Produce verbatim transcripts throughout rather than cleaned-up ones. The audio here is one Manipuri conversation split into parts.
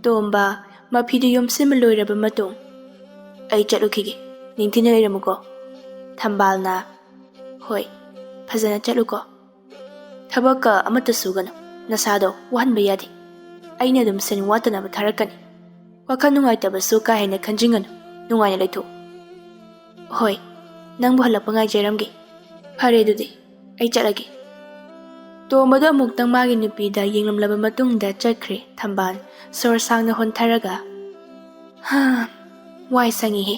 ꯇꯣꯝꯕ ꯃꯐꯤꯗꯨ ꯌꯣꯝꯁꯤꯟꯕ ꯂꯣꯏꯔꯕ ꯃꯇꯨꯡ, "ꯑꯩ ꯆꯠꯂꯨꯈꯤꯒꯦ, ꯅꯤꯡꯊꯤꯅ ꯂꯩꯔꯝꯃꯨꯀꯣ꯫" ꯊꯝꯕꯥꯜꯅ, "ꯍꯣꯏ, ꯐꯖꯅ ꯆꯠꯂꯨꯀꯣ꯫ ꯊꯕꯛꯀ ꯑꯃꯠꯇ ꯁꯨꯒꯅꯨ, ꯅꯁꯥꯗꯣ ꯋꯥꯍꯟꯕ ꯌꯥꯗꯦ꯫ ꯑꯩꯅ ꯑꯗꯨꯝ ꯁꯦꯟ ꯋꯥꯠꯇꯅꯕ ꯊꯥꯔꯛꯀꯅꯤ꯫ ꯋꯥꯈꯜ ꯅꯨꯡꯉꯥꯏꯇꯕꯁꯨ ꯀꯥ ꯍꯦꯟꯅ ꯈꯟꯖꯤꯟꯒꯅꯨ, ꯅꯨꯡꯉꯥꯏꯅ ꯂꯩꯊꯣꯛꯎ꯫" "ꯍꯣꯏ, ꯅꯪꯕꯨ ꯍꯜꯂꯛꯄ ꯉꯥꯏꯖꯔꯝꯒꯦ꯫ ꯐꯔꯦ ꯑꯗꯨꯗꯤ, ꯑꯩ ꯆꯠꯂꯒꯦ꯫" ꯇꯣꯝꯕꯗꯣ ꯑꯃꯨꯛꯇꯪ ꯃꯥꯒꯤ ꯅꯨꯄꯤꯗ ꯌꯦꯡꯂꯝꯂꯕ ꯃꯇꯨꯡꯗ ꯆꯠꯈ꯭ꯔꯦ ꯊꯝꯕꯥꯜ, ꯁꯣꯔ ꯁꯥꯡꯅ ꯍꯣꯟꯊꯔꯒ꯫ "ꯍꯥ, ꯋꯥꯏ ꯁꯪꯉꯤꯍꯦ꯫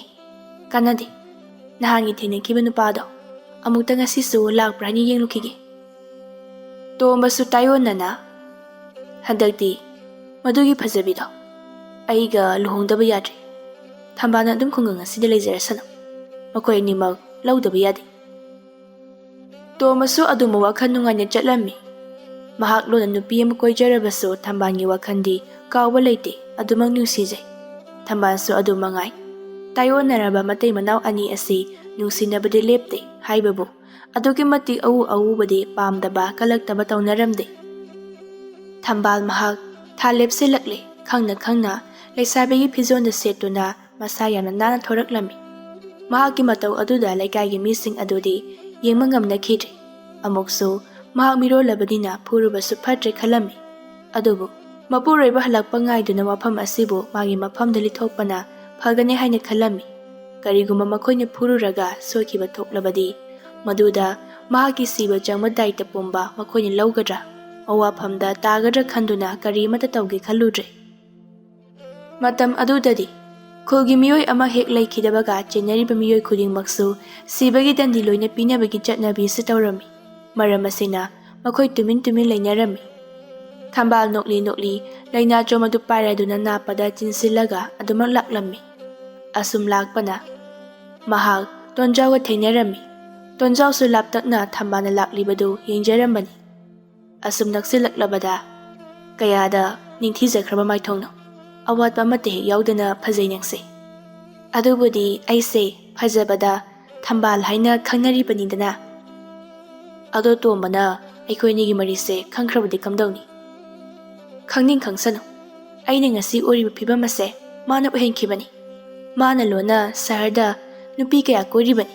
ꯀꯥꯟꯅꯗꯦ, ꯅꯍꯥꯟꯒꯤ ꯊꯦꯡꯅꯈꯤꯕ ꯅꯨꯄꯥꯗꯣ ꯑꯃꯨꯛꯇ ꯉꯁꯤꯁꯨ ꯂꯥꯛꯄ꯭ꯔꯥ ꯍꯥꯏꯅ ꯌꯦꯡꯂꯨꯈꯤꯒꯦ꯫" ꯇꯣꯝꯕꯁꯨ ꯇꯥꯏꯑꯣꯟꯅꯅ, "ꯍꯟꯗꯛꯇꯤ ꯃꯗꯨꯒꯤ ꯐꯖꯕꯤꯗꯣ ꯑꯩꯒ ꯂꯨꯍꯣꯡꯗꯕ ꯌꯥꯗ꯭ꯔꯦ꯫ ꯊꯝꯕꯥꯜꯅ ꯑꯗꯨꯝ ꯈꯨꯡꯒꯪ ꯑꯁꯤꯗ ꯂꯩꯖꯔꯁꯅꯨ, ꯃꯈꯣꯏ ꯑꯅꯤꯃꯛ ꯂꯧꯗꯕ ꯌꯥꯗꯦ꯫" ꯇꯣꯝꯕꯁꯨ ꯑꯗꯨꯝ ꯋꯥꯈꯜ ꯅꯨꯡꯉꯥꯏꯅ ꯆꯠꯂꯝꯃꯤ꯫ ꯃꯍꯥꯛ ꯂꯣꯟꯅ ꯅꯨꯄꯤ ꯑꯃ ꯀꯣꯏꯖꯔꯕꯁꯨ ꯊꯝꯕꯥꯜꯒꯤ ꯋꯥꯈꯜꯗꯤ ꯀꯥꯎꯕ ꯂꯩꯇꯦ, ꯑꯗꯨꯃꯛ ꯅꯨꯡꯁꯤꯖꯩ꯫ ꯊꯝꯕꯥꯜꯁꯨ ꯑꯗꯨ ꯃꯉꯥꯏ꯫ ꯇꯥꯏꯑꯣꯟꯅꯔꯕ ꯃꯇꯩ ꯃꯅꯥꯎ ꯑꯅꯤ ꯑꯁꯤ ꯅꯨꯡꯁꯤꯅꯕꯗꯤ ꯂꯦꯞꯇꯦ ꯍꯥꯏꯕꯕꯨ, ꯑꯗꯨꯛꯀꯤ ꯃꯇꯤꯛ ꯑꯎ ꯑꯎꯕꯗꯤ ꯄꯥꯝꯗꯕ ꯀꯜꯂꯛꯇꯕ ꯇꯧꯅꯔꯝꯗꯦ꯫ ꯊꯝꯕꯥꯜ ꯃꯍꯥꯛ ꯊꯥ ꯂꯦꯞꯁꯤꯜꯂꯛꯂꯦ꯫ ꯈꯪꯅ ꯈꯪꯅ ꯂꯩꯁꯥꯕꯤꯒꯤ ꯐꯤꯖꯣꯜꯗ ꯁꯦꯠꯇꯨꯅ ꯃꯁꯥ ꯌꯥꯝꯅ ꯅꯥꯟꯅ ꯊꯣꯔꯛꯂꯝꯃꯤ꯫ ꯃꯍꯥꯛꯀꯤ ꯃꯇꯧ ꯑꯗꯨꯗ ꯂꯩꯀꯥꯏꯒꯤ ꯃꯤꯁꯤꯡ ꯑꯗꯨꯗꯤ ꯌꯦꯡꯕ ꯉꯝꯅꯈꯤꯗ꯭ꯔꯦ꯫ ꯑꯃꯨꯛꯁꯨ ꯃꯍꯥꯛ ꯃꯤꯔꯣꯜꯂꯕꯅꯤꯅ ꯐꯨꯔꯨꯕꯁꯨ ꯐꯠꯇ꯭ꯔꯦ ꯈꯜꯂꯝꯃꯤ꯫ ꯑꯗꯨꯕꯨ ꯃꯄꯨꯔꯣꯏꯕ ꯍꯜꯂꯛꯄ ꯉꯥꯏꯗꯨꯅ ꯋꯥꯐꯝ ꯑꯁꯤꯕꯨ ꯃꯥꯒꯤ ꯃꯐꯝꯗ ꯂꯤꯊꯣꯛꯄꯅ ꯐꯒꯅꯤ ꯍꯥꯏꯅ ꯈꯜꯂꯝꯃꯤ꯫ ꯀꯔꯤꯒꯨꯝꯕ ꯃꯈꯣꯏꯅ ꯐꯨꯔꯨꯔꯒ ꯁꯣꯏꯈꯤꯕ ꯊꯣꯛꯂꯕꯗꯤ, ꯃꯗꯨꯗ ꯃꯍꯥꯛꯀꯤ ꯁꯤꯕ ꯆꯪꯕ ꯗꯥꯏꯇ ꯄꯨꯝꯕ ꯃꯈꯣꯏꯅ ꯂꯧꯒꯗ꯭ꯔꯥ? ꯃꯋꯥꯐꯝꯗ ꯇꯥꯒꯗ꯭ꯔꯥ ꯈꯟꯗꯨꯅ ꯀꯔꯤꯃꯠꯇ ꯇꯧꯒꯦ ꯈꯜꯂꯨꯗ꯭ꯔꯦ꯫ ꯃꯇꯝ ꯑꯗꯨꯗꯗꯤ ꯈꯨꯜꯒꯤ ꯃꯤꯑꯣꯏ ꯑꯃ ꯍꯦꯛ ꯂꯩꯈꯤꯗꯕꯒ ꯆꯦꯟꯅꯔꯤꯕ ꯃꯤꯑꯣꯏ ꯈꯨꯗꯤꯡꯃꯛꯁꯨ ꯁꯤꯕꯒꯤ ꯗꯟꯗꯤ ꯂꯣꯏꯅ ꯄꯤꯅꯕꯒꯤ ꯆꯠꯅꯕꯤꯁꯨ ꯇꯧꯔꯝꯃꯤ꯫ ꯃꯔꯝ ꯑꯁꯤꯅ ꯃꯈꯣꯏ ꯇꯨꯃꯤꯟ ꯇꯨꯃꯤꯟ ꯂꯩꯅꯔꯝꯃꯤ꯫ ꯊꯝꯕꯥꯜ ꯅꯣꯛꯂꯤ ꯅꯣꯛꯂꯤ ꯂꯩꯅꯥꯆꯣꯝ ꯑꯗꯨ ꯄꯥꯏꯔꯗꯨꯅ ꯅꯥꯞꯄꯗ ꯆꯤꯟꯁꯤꯜꯂꯒ ꯑꯗꯨꯃꯛ ꯂꯥꯛꯂꯝꯃꯤ꯫ ꯑꯁꯨꯝ ꯂꯥꯛꯄꯅ ꯃꯍꯥꯛ ꯇꯣꯟꯖꯥꯎꯒ ꯊꯦꯡꯅꯔꯝꯃꯤ꯫ ꯇꯣꯟꯖꯥꯎꯁꯨ ꯂꯥꯞꯇꯛꯅ ꯊꯝꯕꯥꯜꯅ ꯂꯥꯛꯂꯤꯕꯗꯨ ꯌꯦꯡꯖꯔꯝꯕꯅꯤ꯫ ꯑꯁꯨꯝ ꯅꯛꯁꯤꯜꯂꯛꯂꯕꯗ ꯀꯌꯥꯗ ꯅꯤꯡꯊꯤꯖꯈ꯭ꯔꯕ ꯃꯥꯏꯊꯣꯡꯅꯣ! ꯑꯋꯥꯠꯄ ꯑꯃꯠꯇ ꯍꯦꯛ ꯌꯥꯎꯗꯅ ꯐꯖꯩ ꯅꯪꯁꯦ꯫ ꯑꯗꯨꯕꯨꯗꯤ ꯑꯩꯁꯦ ꯐꯖꯕꯗ ꯊꯝꯕꯥꯜ ꯍꯥꯏꯅ ꯈꯪꯅꯔꯤꯕꯅꯤꯗꯅ꯫ ꯑꯗꯣ ꯇꯣꯝꯕꯅ ꯑꯩꯈꯣꯏ ꯑꯅꯤꯒꯤ ꯃꯔꯤꯁꯦ ꯈꯪꯈ꯭ꯔꯕꯗꯤ ꯀꯝꯗꯧꯅꯤ? ꯈꯪꯅꯤꯡ ꯈꯪꯁꯅꯨ꯫ ꯑꯩꯅ ꯉꯁꯤ ꯑꯣꯏꯔꯤꯕ ꯐꯤꯕꯝ ꯑꯁꯦ ꯃꯥꯅ ꯑꯣꯏꯍꯟꯈꯤꯕꯅꯤ꯫ ꯃꯥꯅ ꯂꯣꯟꯅ ꯁꯍꯔꯗ ꯅꯨꯄꯤ ꯀꯌꯥ ꯀꯣꯏꯔꯤꯕꯅꯤ꯫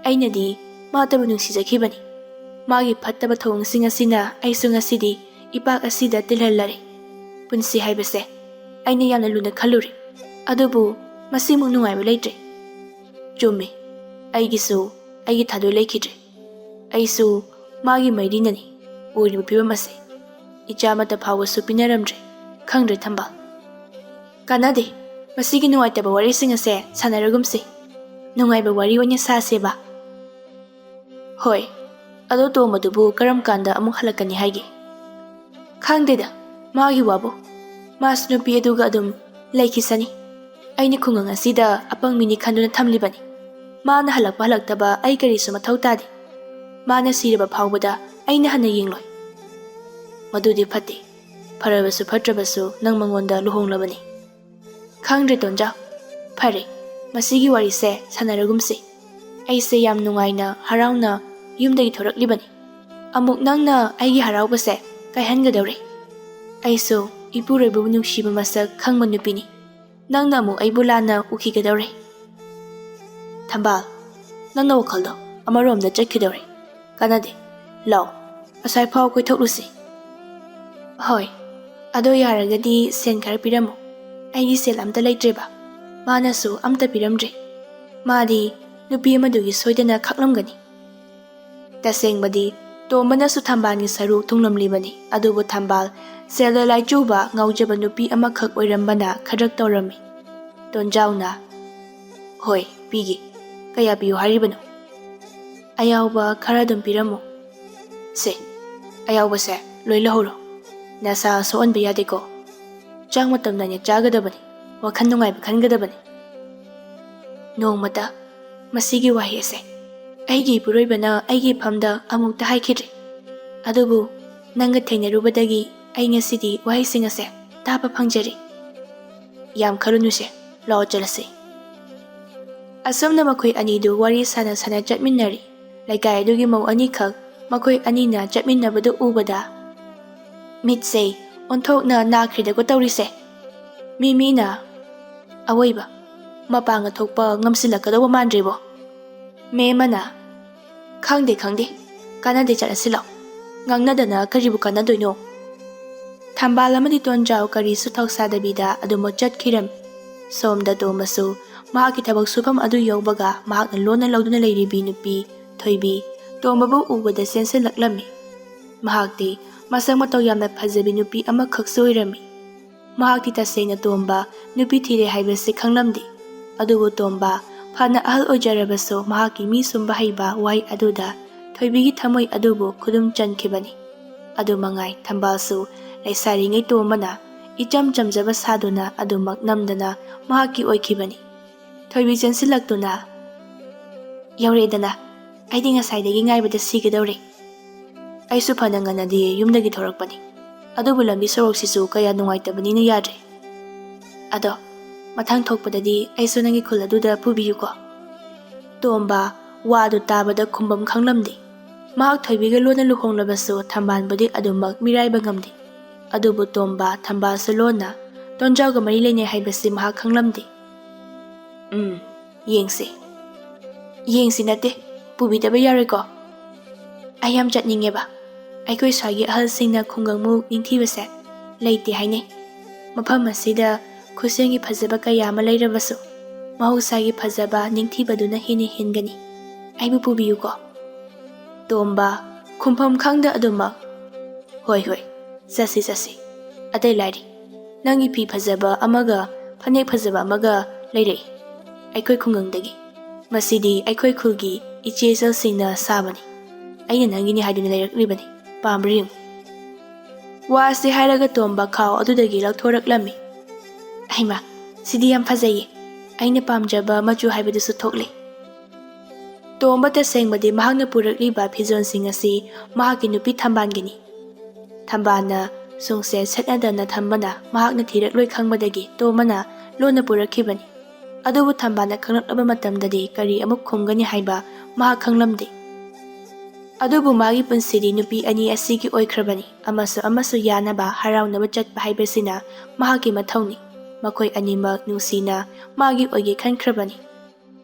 ꯑꯩꯅꯗꯤ ꯃꯥꯇꯕꯨ ꯅꯨꯡꯁꯤꯖꯈꯤꯕꯅꯤ꯫ ꯃꯥꯒꯤ ꯐꯠꯇꯕ ꯊꯧꯑꯣꯡꯁꯤꯡ ꯑꯁꯤꯅ ꯑꯩꯁꯨ ꯉꯁꯤꯗꯤ ꯏꯄꯥꯛ ꯑꯁꯤꯗ ꯇꯤꯜꯍꯜꯂꯔꯦ꯫ ꯄꯨꯟꯁꯤ ꯍꯥꯏꯕꯁꯦ ꯑꯩꯅ ꯌꯥꯝꯅ ꯂꯨꯅ ꯈꯜꯂꯨꯔꯦ, ꯑꯗꯨꯕꯨ ꯃꯁꯤꯃꯨꯛ ꯅꯨꯡꯉꯥꯏꯕ ꯂꯩꯇ꯭ꯔꯦ꯫ ꯆꯨꯝꯃꯤ, ꯑꯩꯒꯤꯁꯨ ꯑꯩꯒꯤ ꯊꯥꯗꯣꯏ ꯂꯩꯈꯤꯗ꯭ꯔꯦ꯫ ꯑꯩꯁꯨ ꯃꯥꯒꯤ ꯃꯩꯔꯤꯅꯅꯤ ꯑꯣꯏꯔꯤꯕ ꯐꯤꯕꯝ ꯑꯁꯦ꯫ ꯏꯆꯥ ꯑꯃꯠꯇ ꯐꯥꯎꯕꯁꯨ ꯄꯤꯅꯔꯝꯗ꯭ꯔꯦ꯫ ꯈꯪꯗ꯭ꯔꯦ ꯊꯝꯕꯥꯜ꯫ ꯀꯥꯟꯅꯗꯦ, ꯃꯁꯤꯒꯤ ꯅꯨꯡꯉꯥꯏꯇꯕ ꯋꯥꯔꯤꯁꯤꯡ ꯑꯁꯦ ꯁꯥꯟꯅꯔꯒꯨꯝꯁꯤ꯫ ꯅꯨꯡꯉꯥꯏꯕ ꯋꯥꯔꯤ ꯑꯣꯏꯅ ꯁꯥꯁꯦꯕ꯫ ꯍꯣꯏ, ꯑꯗꯣ ꯇꯣꯝꯕꯗꯨꯕꯨ ꯀꯔꯝ ꯀꯥꯟꯗ ꯑꯃꯨꯛ ꯍꯜꯂꯛꯀꯅꯤ ꯍꯥꯏꯒꯦ? ꯈꯪꯗꯦꯗ, ꯃꯥꯒꯤ ꯋꯥꯕꯨ꯫ ꯃꯥꯁꯨ ꯅꯨꯄꯤ ꯑꯗꯨꯒ ꯑꯗꯨꯝ ꯂꯩꯈꯤꯁꯅꯤ꯫ ꯑꯩꯅ ꯈꯨꯡꯒꯪ ꯑꯁꯤꯗ ꯑꯄꯪꯕꯤꯅꯤ ꯈꯟꯗꯨꯅ ꯊꯝꯂꯤꯕꯅꯤ꯫ ꯃꯥꯅ ꯍꯜꯂꯛꯄ ꯍꯜꯂꯛꯇꯕ ꯑꯩ ꯀꯔꯤꯁꯨ ꯃꯊꯧ ꯇꯥꯗꯦ꯫ ꯃꯥꯅ ꯁꯤꯔꯕ ꯐꯥꯎꯕꯗ ꯑꯩꯅ ꯍꯟꯅ ꯌꯦꯡꯂꯣꯏ꯫ ꯃꯗꯨꯗꯤ ꯐꯠꯇꯦ꯫ ꯐꯔꯕꯁꯨ ꯐꯠꯇ꯭ꯔꯕꯁꯨ ꯅꯪ ꯃꯉꯣꯟꯗ ꯂꯨꯍꯣꯡꯂꯕꯅꯤ꯫ ꯈꯪꯗ꯭ꯔꯦ ꯇꯣꯟꯖꯥꯎ꯫ ꯐꯔꯦ, ꯃꯁꯤꯒꯤ ꯋꯥꯔꯤꯁꯦ ꯁꯥꯟꯅꯔꯒꯨꯝꯁꯤ꯫ ꯑꯩꯁꯦ ꯌꯥꯝ ꯅꯨꯡꯉꯥꯏꯅ ꯍꯔꯥꯎꯅ ꯌꯨꯝꯗꯒꯤ ꯊꯣꯔꯛꯂꯤꯕꯅꯤ꯫ ꯑꯃꯨꯛ ꯅꯪꯅ ꯑꯩꯒꯤ ꯍꯔꯥꯎꯕꯁꯦ ꯀꯥꯏꯍꯟꯒꯗꯧꯔꯦ꯫ ꯑꯩꯁꯨ ꯏꯄꯨꯔꯣꯏꯕꯕꯨ ꯅꯨꯡꯁꯤꯕ ꯃꯁꯛ ꯈꯪꯕ ꯅꯨꯄꯤꯅꯤ꯫ ꯅꯪꯅ ꯑꯃꯨꯛ ꯑꯩꯕꯨ ꯂꯥꯟꯅ ꯎꯈꯤꯒꯗꯧꯔꯦ꯫ ꯊꯝꯕꯥꯜ, ꯅꯪꯅ ꯋꯥꯈꯜꯗꯣ ꯑꯃꯔꯣꯝꯗ ꯆꯠꯈꯤꯗꯧꯔꯦ꯫ ꯀꯥꯟꯅꯗꯦ꯫ ꯂꯥꯛꯑꯣ, ꯑꯁ꯭ꯋꯥꯏ ꯐꯥꯎ ꯀꯣꯏꯊꯣꯛꯂꯨꯁꯤ꯫ ꯍꯣꯏ, ꯑꯗꯣ ꯌꯥꯔꯒꯗꯤ ꯁꯦꯟ ꯈꯔ ꯄꯤꯔꯝꯃꯨ꯫ ꯑꯩꯒꯤ ꯁꯦꯜ ꯑꯝꯇ ꯂꯩꯇ꯭ꯔꯦꯕ꯫ ꯃꯥꯅꯁꯨ ꯑꯝꯇ ꯄꯤꯔꯝꯗ꯭ꯔꯦ꯫ ꯃꯥꯗꯤ ꯅꯨꯄꯤ ꯑꯃꯗꯨꯒꯤ ꯁꯣꯏꯗꯅ ꯈꯥꯛꯂꯝꯒꯅꯤ꯫ ꯇꯁꯦꯡꯕꯗꯤ ꯇꯣꯝꯕꯅꯁꯨ ꯊꯝꯕꯥꯜꯒꯤ ꯁꯔꯨꯛ ꯊꯨꯡꯂꯝꯂꯤꯕꯅꯤ, ꯑꯗꯨꯕꯨ ꯊꯝꯕꯥꯜ ꯁꯦꯜꯗ ꯂꯥꯏꯆꯨꯕ ꯉꯥꯎꯖꯕ ꯅꯨꯄꯤ ꯑꯃꯈꯛ ꯑꯣꯏꯔꯝꯕꯅ ꯈꯗ꯭ꯔꯛ ꯇꯧꯔꯝꯃꯤ꯫ ꯇꯣꯟꯖꯥꯎꯅ, "ꯍꯣꯏ, ꯄꯤꯒꯦ꯫ ꯀꯌꯥ ꯄꯤꯌꯨ ꯍꯥꯏꯔꯤꯕꯅꯣ?" "ꯑꯌꯥꯎꯕ ꯈꯔ ꯑꯗꯨꯝ ꯄꯤꯔꯝꯃꯨ꯫ ꯁꯦ, ꯑꯌꯥꯎꯕꯁꯦ ꯂꯣꯏ ꯂꯧꯍꯧꯔꯣ꯫ ꯅꯁꯥ ꯁꯣꯛꯍꯟꯕ ꯌꯥꯗꯦꯀꯣ꯫ ꯆꯥꯛ ꯃꯇꯝ ꯅꯥꯏꯅ ꯆꯥꯒꯗꯕꯅꯤ, ꯋꯥꯈꯜ ꯅꯨꯡꯉꯥꯏꯕ ꯈꯟꯒꯗꯕꯅꯤ꯫" ꯅꯣꯡꯃꯇ ꯃꯁꯤꯒꯤ ꯋꯥꯍꯩ ꯑꯁꯦ ꯑꯩꯒꯤ ꯏꯄꯨꯔꯣꯏꯕꯅ ꯑꯩꯒꯤ ꯏꯐꯝꯗ ꯑꯃꯨꯛꯇ ꯍꯥꯏꯈꯤꯗ꯭ꯔꯤ꯫ ꯑꯗꯨꯕꯨ ꯅꯪꯒ ꯊꯦꯡꯅꯔꯨꯕꯗꯒꯤ ꯑꯩ ꯉꯁꯤꯗꯤ ꯋꯥꯍꯩꯁꯤꯡ ꯑꯁꯦ ꯇꯥꯕ ꯐꯪꯖꯔꯤ꯫ ꯌꯥꯝ ꯈꯜꯂꯨꯅꯨꯁꯦ, ꯂꯥꯛꯑꯣ ꯆꯠꯂꯁꯤ꯫ ꯑꯁꯨꯝꯅ ꯃꯈꯣꯏ ꯑꯅꯤꯗꯨ ꯋꯥꯔꯤ ꯁꯥꯟꯅ ꯁꯥꯟꯅ ꯆꯠꯃꯤꯟꯅꯔꯤ꯫ ꯂꯩꯀꯥꯏ ꯑꯗꯨꯒꯤ ꯃꯧ ꯑꯅꯤꯈꯛ ꯃꯈꯣꯏ ꯑꯅꯤꯅ ꯆꯠꯃꯤꯟꯅꯕꯗꯨ ꯎꯕꯗ ꯃꯤꯠꯁꯦ ꯑꯣꯟꯊꯣꯛꯅ ꯅꯥꯈ꯭ꯔꯦꯗꯀꯣ ꯇꯧꯔꯤꯁꯦ꯫ ꯃꯤꯃꯤꯅ ꯑꯋꯣꯏꯕ ꯃꯄꯥꯡꯒ ꯊꯣꯛꯄ ꯉꯝꯁꯤꯜꯂꯛꯀꯗꯧꯕ ꯃꯥꯟꯗ꯭ꯔꯦꯕꯣ꯫ ꯃꯦꯝ ꯑꯃꯅ, "ꯈꯪꯗꯦ, ꯈꯪꯗꯦ, ꯀꯥꯟꯅꯗꯦ, ꯆꯠꯂꯁꯤ ꯂꯥꯎ꯫ ꯉꯥꯡꯅꯗꯅ ꯀꯔꯤꯕꯨ ꯀꯥꯟꯅꯗꯣꯏꯅꯣ?" ꯊꯝꯕꯥꯜ ꯑꯃꯗꯤ ꯇꯣꯟꯖꯥꯎ ꯀꯔꯤꯁꯨ ꯊꯧꯁꯥꯗꯕꯤꯗ ꯑꯗꯨꯃꯛ ꯆꯠꯈꯤꯔꯝꯃꯤ꯫ ꯁꯣꯝꯗ ꯇꯣꯝꯕꯁꯨ ꯃꯍꯥꯛꯀꯤ ꯊꯕꯛ ꯁꯨꯐꯝ ꯑꯗꯨ ꯌꯧꯕꯒ ꯃꯍꯥꯛꯅ ꯂꯣꯟꯅ ꯂꯧꯗꯨꯅ ꯂꯩꯔꯤꯕꯤ ꯅꯨꯄꯤ ꯊꯣꯏꯕꯤ ꯇꯣꯝꯕꯕꯨ ꯎꯕꯗ ꯆꯦꯟꯁꯤꯜꯂꯛꯂꯝꯃꯤ꯫ ꯃꯍꯥꯛꯇꯤ ꯃꯁꯛ ꯃꯇꯧ ꯌꯥꯝꯅ ꯐꯖꯕꯤ ꯅꯨꯄꯤ ꯑꯃꯈꯛꯁꯨ ꯑꯣꯏꯔꯝꯃꯤ꯫ ꯃꯍꯥꯛꯇꯤ ꯇꯁꯦꯡꯅ ꯇꯣꯝꯕ ꯅꯨꯄꯤ ꯊꯤꯔꯦ ꯍꯥꯏꯕꯁꯤ ꯈꯪꯂꯝꯗꯦ꯫ ꯑꯗꯨꯕꯨ ꯇꯣꯝꯕ ꯐꯅ ꯑꯍꯜ ꯑꯣꯏꯖꯔꯕꯁꯨ ꯃꯍꯥꯛꯀꯤ ꯃꯤ ꯁꯨꯝꯕ ꯍꯩꯕ ꯋꯥꯍꯩ ꯑꯗꯨꯗ ꯊꯣꯏꯕꯤꯒꯤ ꯊꯃꯣꯏ ꯑꯗꯨꯕꯨ ꯈꯨꯗꯨꯝ ꯆꯟꯈꯤꯕꯅꯤ꯫ ꯑꯗꯨ ꯃꯉꯥꯏ, ꯊꯝꯕꯥꯜꯁꯨ ꯂꯩꯁꯥꯔꯤꯉꯩ ꯇꯣꯝꯕꯅ ꯏꯆꯝ ꯆꯝꯖꯕ ꯁꯥꯗꯨꯅ ꯑꯗꯨꯃꯛ ꯅꯝꯗꯅ ꯃꯍꯥꯛꯀꯤ ꯑꯣꯏꯈꯤꯕꯅꯤ꯫ ꯊꯣꯏꯕꯤ ꯆꯦꯟꯁꯤꯜꯂꯛꯇꯨꯅ, "ꯌꯧꯔꯛꯑꯦꯗꯅ, ꯑꯩꯗꯤ ꯉꯁꯥꯏꯗꯒꯤ ꯉꯥꯏꯕꯗ ꯁꯤꯒꯗꯧꯔꯦ꯫ ꯑꯩꯁꯨ ꯐꯅ ꯉꯟꯅꯗꯤ ꯌꯨꯝꯗꯒꯤ ꯊꯣꯔꯛꯄꯅꯤ, ꯑꯗꯨꯕꯨ ꯂꯝꯕꯤ ꯁꯣꯔꯣꯛꯁꯤꯁꯨ ꯀꯌꯥ ꯅꯨꯡꯉꯥꯏꯇꯕꯅꯤꯅ ꯌꯥꯗ꯭ꯔꯦ꯫ ꯑꯗꯣ ꯃꯊꯪ ꯊꯣꯛꯄꯗꯗꯤ ꯑꯩꯁꯨ ꯅꯪꯒꯤ ꯈꯨꯜ ꯑꯗꯨꯗ ꯄꯨꯕꯤꯌꯨꯀꯣ?" ꯇꯣꯝꯕ ꯋꯥꯗꯨ ꯇꯥꯕꯗ ꯈꯨꯝꯕꯝ ꯈꯪꯂꯝꯗꯦ꯫ ꯃꯍꯥꯛ ꯊꯣꯏꯕꯤꯒ ꯂꯣꯟꯅ ꯂꯨꯍꯣꯡꯂꯕꯁꯨ ꯊꯝꯕꯥꯜꯕꯨꯗꯤ ꯑꯗꯨꯃꯛ ꯃꯤꯔꯥꯏꯕ ꯉꯝꯗꯦ꯫ ꯑꯗꯨꯕꯨ ꯇꯣꯝꯕ ꯊꯝꯕꯥꯜꯁꯨ ꯂꯣꯟꯅ ꯇꯣꯟꯖꯥꯎꯒ ꯃꯔꯤ ꯂꯩꯅꯩ ꯍꯥꯏꯕꯁꯤ ꯃꯍꯥꯛ ꯈꯪꯂꯝꯗꯦ꯫ "ꯎꯝ, ꯌꯦꯡꯁꯤ꯫ ꯌꯦꯡꯁꯤ ꯅꯠꯇꯦ, ꯄꯨꯕꯤꯗꯕ ꯌꯥꯔꯣꯏꯀꯣ? ꯑꯩ ꯌꯥꯝ ꯆꯠꯅꯤꯡꯉꯦꯕ꯫ ꯑꯩꯈꯣꯏ ꯁ꯭ꯋꯥꯏꯒꯤ ꯑꯍꯜꯁꯤꯡꯅ ꯈꯨꯡꯒꯪꯃꯨꯛ ꯅꯤꯡꯊꯤꯕꯁꯦ ꯂꯩꯇꯦ ꯍꯥꯏꯅꯩ꯫ ꯃꯐꯝ ꯑꯁꯤꯗ ꯈꯨꯠꯁꯦꯝꯒꯤ ꯐꯖꯕ ꯀꯌꯥ ꯑꯃ ꯂꯩꯔꯕꯁꯨ ꯃꯍꯧꯁꯥꯒꯤ ꯐꯖꯕ ꯅꯤꯡꯊꯤꯕꯗꯨꯅ ꯍꯦꯟꯅ ꯍꯦꯟꯒꯅꯤ꯫ ꯑꯩꯕꯨ ꯄꯨꯕꯤꯌꯨꯀꯣ?" ꯇꯣꯝꯕ ꯈꯨꯝꯐꯝ ꯈꯪꯗ ꯑꯗꯨꯃꯛ, "ꯍꯣꯏ, ꯍꯣꯏ, ꯆꯠꯁꯤ, ꯆꯠꯁꯤ꯫ ꯑꯇꯩ ꯂꯥꯏꯔꯤ, ꯅꯪꯒꯤ ꯐꯤ ꯐꯖꯕ ꯑꯃꯒ ꯐꯅꯦꯛ ꯐꯖꯕ ꯑꯃꯒ ꯂꯩꯔꯛꯏ ꯑꯩꯈꯣꯏ ꯈꯨꯡꯒꯪꯗꯒꯤ꯫ ꯃꯁꯤꯗꯤ ꯑꯩꯈꯣꯏ ꯈꯨꯜꯒꯤ ꯏꯆꯦ ꯏꯆꯜꯁꯤꯡꯅ ꯁꯥꯕꯅꯤ꯫ ꯑꯩꯅ ꯅꯪꯒꯤꯅꯤ ꯍꯥꯏꯗꯨꯅ ꯂꯩꯔꯛꯂꯤꯕꯅꯤ꯫ ꯄꯥꯝꯕ꯭ꯔꯥ ꯌꯦꯡꯉꯨ꯫" ꯋꯥꯁꯤ ꯍꯥꯏꯔꯒ ꯇꯣꯝꯕ ꯈꯥꯎ ꯑꯗꯨꯗꯒꯤ ꯂꯧꯊꯣꯔꯛꯂꯝꯃꯤ꯫ "ꯑꯩꯃ, ꯁꯤꯗꯤ ꯌꯥꯝ ꯐꯖꯩꯌꯦ꯫ ꯑꯩꯅ ꯄꯥꯝꯖꯕ ꯃꯆꯨ ꯍꯥꯏꯕꯗꯨꯁꯨ ꯊꯣꯛꯂꯦ꯫" ꯇꯣꯝꯕ ꯇꯁꯦꯡꯕꯗꯤ ꯃꯍꯥꯛꯅ ꯄꯨꯔꯛꯂꯤꯕ ꯐꯤꯖꯣꯜꯁꯤꯡ ꯑꯁꯤ ꯃꯍꯥꯛꯀꯤ ꯅꯨꯄꯤ ꯊꯝꯕꯥꯜꯒꯤꯅꯤ꯫ ꯊꯝꯕꯥꯜꯅ ꯁꯨꯡꯁꯦꯠ ꯁꯦꯠꯅꯗꯅ ꯊꯝꯕꯅ ꯃꯍꯥꯛꯅ ꯊꯤꯔꯛꯂꯣꯏ ꯈꯪꯕꯗꯒꯤ ꯇꯣꯝꯕꯅ ꯂꯣꯟꯅ ꯄꯨꯔꯛꯈꯤꯕꯅꯤ꯫ ꯑꯗꯨꯕꯨ ꯊꯝꯕꯥꯜꯅ ꯈꯪꯂꯛꯂꯕ ꯃꯇꯝꯗꯗꯤ ꯀꯔꯤ ꯑꯃꯨꯛ ꯈꯨꯝꯒꯅꯤ ꯍꯥꯏꯕ ꯃꯍꯥꯛ ꯈꯪꯂꯝꯗꯦ꯫ ꯑꯗꯨꯕꯨ ꯃꯥꯒꯤ ꯄꯨꯟꯁꯤꯗꯤ ꯅꯨꯄꯤ ꯑꯅꯤ ꯑꯁꯤꯒꯤ ꯑꯣꯏꯈ꯭ꯔꯕꯅꯤ꯫ ꯑꯃꯁꯨ ꯑꯃꯁꯨ ꯌꯥꯅꯕ ꯍꯔꯥꯎꯅꯕ ꯆꯠꯄ ꯍꯥꯏꯕꯁꯤꯅ ꯃꯍꯥꯛꯀꯤ ꯃꯊꯧꯅꯤ꯫ ꯃꯈꯣꯏ ꯑꯅꯤꯃꯛ ꯅꯨꯡꯁꯤꯅ ꯃꯥꯒꯤ ꯑꯣꯏꯒꯦ ꯈꯟꯈ꯭ꯔꯕꯅꯤ꯫